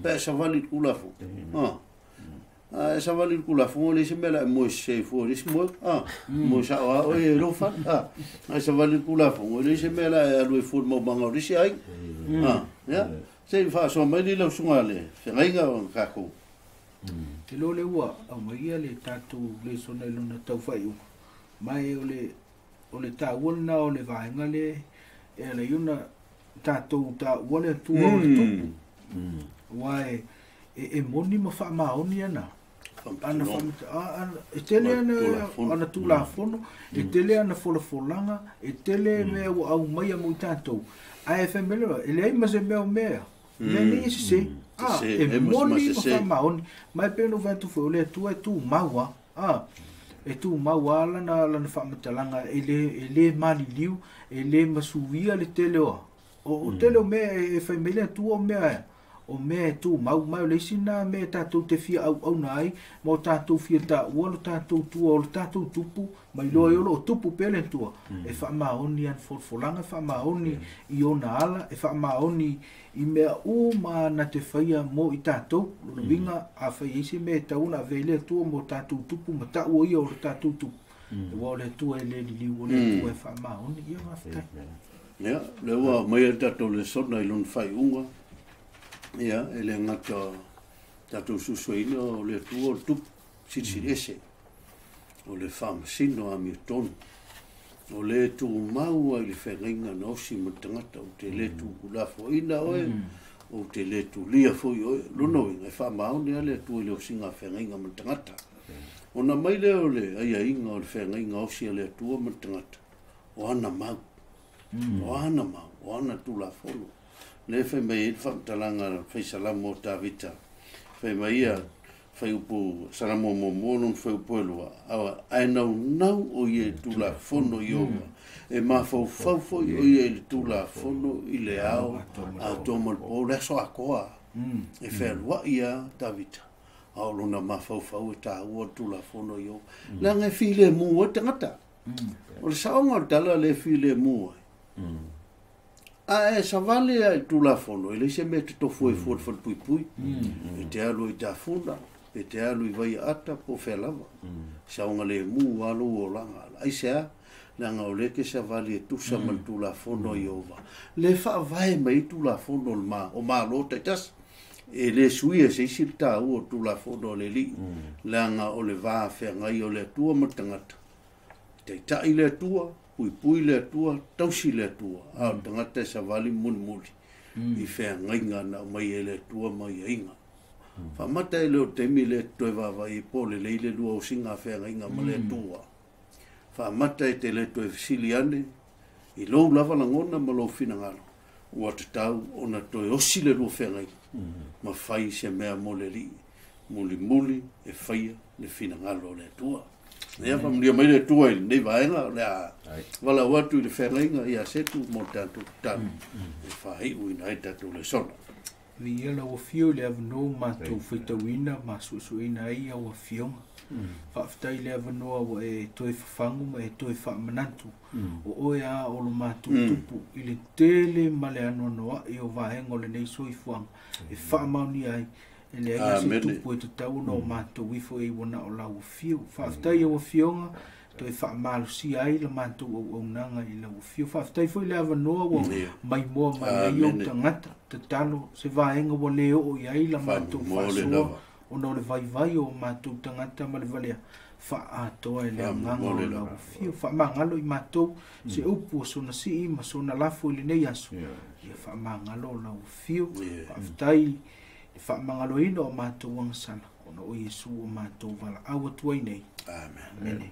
pe a e savali i le kulafono a e savali i le kulafono le isi mea la e moe sese ai fua i le isi moe moe sao a oe e lou fale a e savali i le kulafono le isi mea la e alu ai fua i le maumaga o le isi aiga ia se i faasoa mai le lau susuga le feagaiga o tatou Te loa le ua aumai ia le tatou lesona i lona taufaaiuga ma e o le taua lena o le vaega le e ala ai ona tatou taua le Atua o le tupu aua e moni ma faamaoni ana ana e tele ana tulafono e tele ana folafolaga e tele mea ua aumaia mo i tatou ae fai mai le e leai ma se mea o mea mea nei e sese e moni ma faamaoni ma e pei ona ou fai atu foi o le Atua e tumau a e tumau a lana lana faamatalaga e le maliliu e le masuia le tele o tele o mea e fai mai le Atua o mea o mea e tumau mai o le isi na mea e tatou te fia auauna ai ma o tatou fia taua lo tatou tua o lo tatou tupu mai loa i o loo tupu pea le Atua e faamaoni ana folafolaga e faamaoni i ona ala e faamaoni i mea uma na te faia mo i tatou lona uiga afai ai se mea e tatau ona avea i le Atua mo tatou tupu ma taua ia o lo tatou tupu ua o le Atua e le liliu o le Atua e faamaoni ia faafetai. Ia, le ua mai le tatou lesona i lona faaiuga. Ia, e le gata tatou susueina o le Atua o le tupu silisili ese o le faamasino amiotonu o le tumau ai le feagaiga na osi ma le tagata ou te le tuulafoaina oe ou te le tulia foi oe lona uiga e faamaoni a le Atua i le osiga feagaiga ma le tagata. Ona mai lea o le aiaiga o le feagaiga osi a le Atua ma le tagata o ana mau o ana mau o ana tulafono le fai mai ai le faamatalaga faisalamo o Tavita fai mai ia fai upu salamo muamua lona fai upu e lua ae naunau o ia i tulafono Ieova e mafaufau foi o ia i le tulafono i le ao atoa ma le po le aso atoa e fealuai a Tavita a o lona mafaufau e taua le tulafono Ieova leaga e filemu ai le tagata o le saoga o le tala le filemu ai a e savali ai tulafono e leai se mea e totofu ai fua le falepuipui e te alu ai tafuna e te alu i vaiaata po o fea lava saoga lemu a lou olaga ai se a leaga o lea ke savali e tusa ma le tulafono Ieova le faavae mai tulafono o Malo taitasi e le suia se isi le taua o tulafono o le Alii leaga o le va feagai o le Atua ma le tagata taitai le Atua puipui le Atua tausi le Atua a o le tagata e savali mulimuli i feagaiga na aumai e le Atua ma aiaiga faamata e le o taimi le toe vaavaai e po lelei le lua osiga feagaiga ma le Atua faamata e te le toe fesili ane i lou lava lagona ma lou finagalo ua tatau ona toe osi le lua feagaiga ma fai se mea mo le Alii mulimuli e faia le finagalo o le Atua. Ia faamanuia mai le Atua i lenei vaega o le a valaau atu i le feagaiga ia Setu mo le tatou tatalo e faaiuina ai tatou lesona. Viia lau afio i le avanoa matou faitauina ma suesueina ai au afioga. Faafetai le avanoa ua e toe fafagu ma e toe faamanatu o oe a o lo matou tupu i le tele ma le anoanoai o vaega o lenei soifuaga e faamaonia ai e leai se tupu e tatau ona o matou ifo e ua na o lau afio. Faafetai au afioga toe faamalosia ai la matou auaunaga i lau afio. Faafetai foi le avanoa ua maimoa mai ai ou tagata tatalo se vaega ua le oo i ai la matou faasoa ona o le vaivai o matou tagata ma le valea faaatoa e le agaga o lau afio. Faamagalo i matou se upu o sona sii ma sona lafo i lenei aso ia faamagalo o lau afio. Faafetai le faamagaloina o matou agasala ona o Iesu o matou valaau atu ai nei. Amen.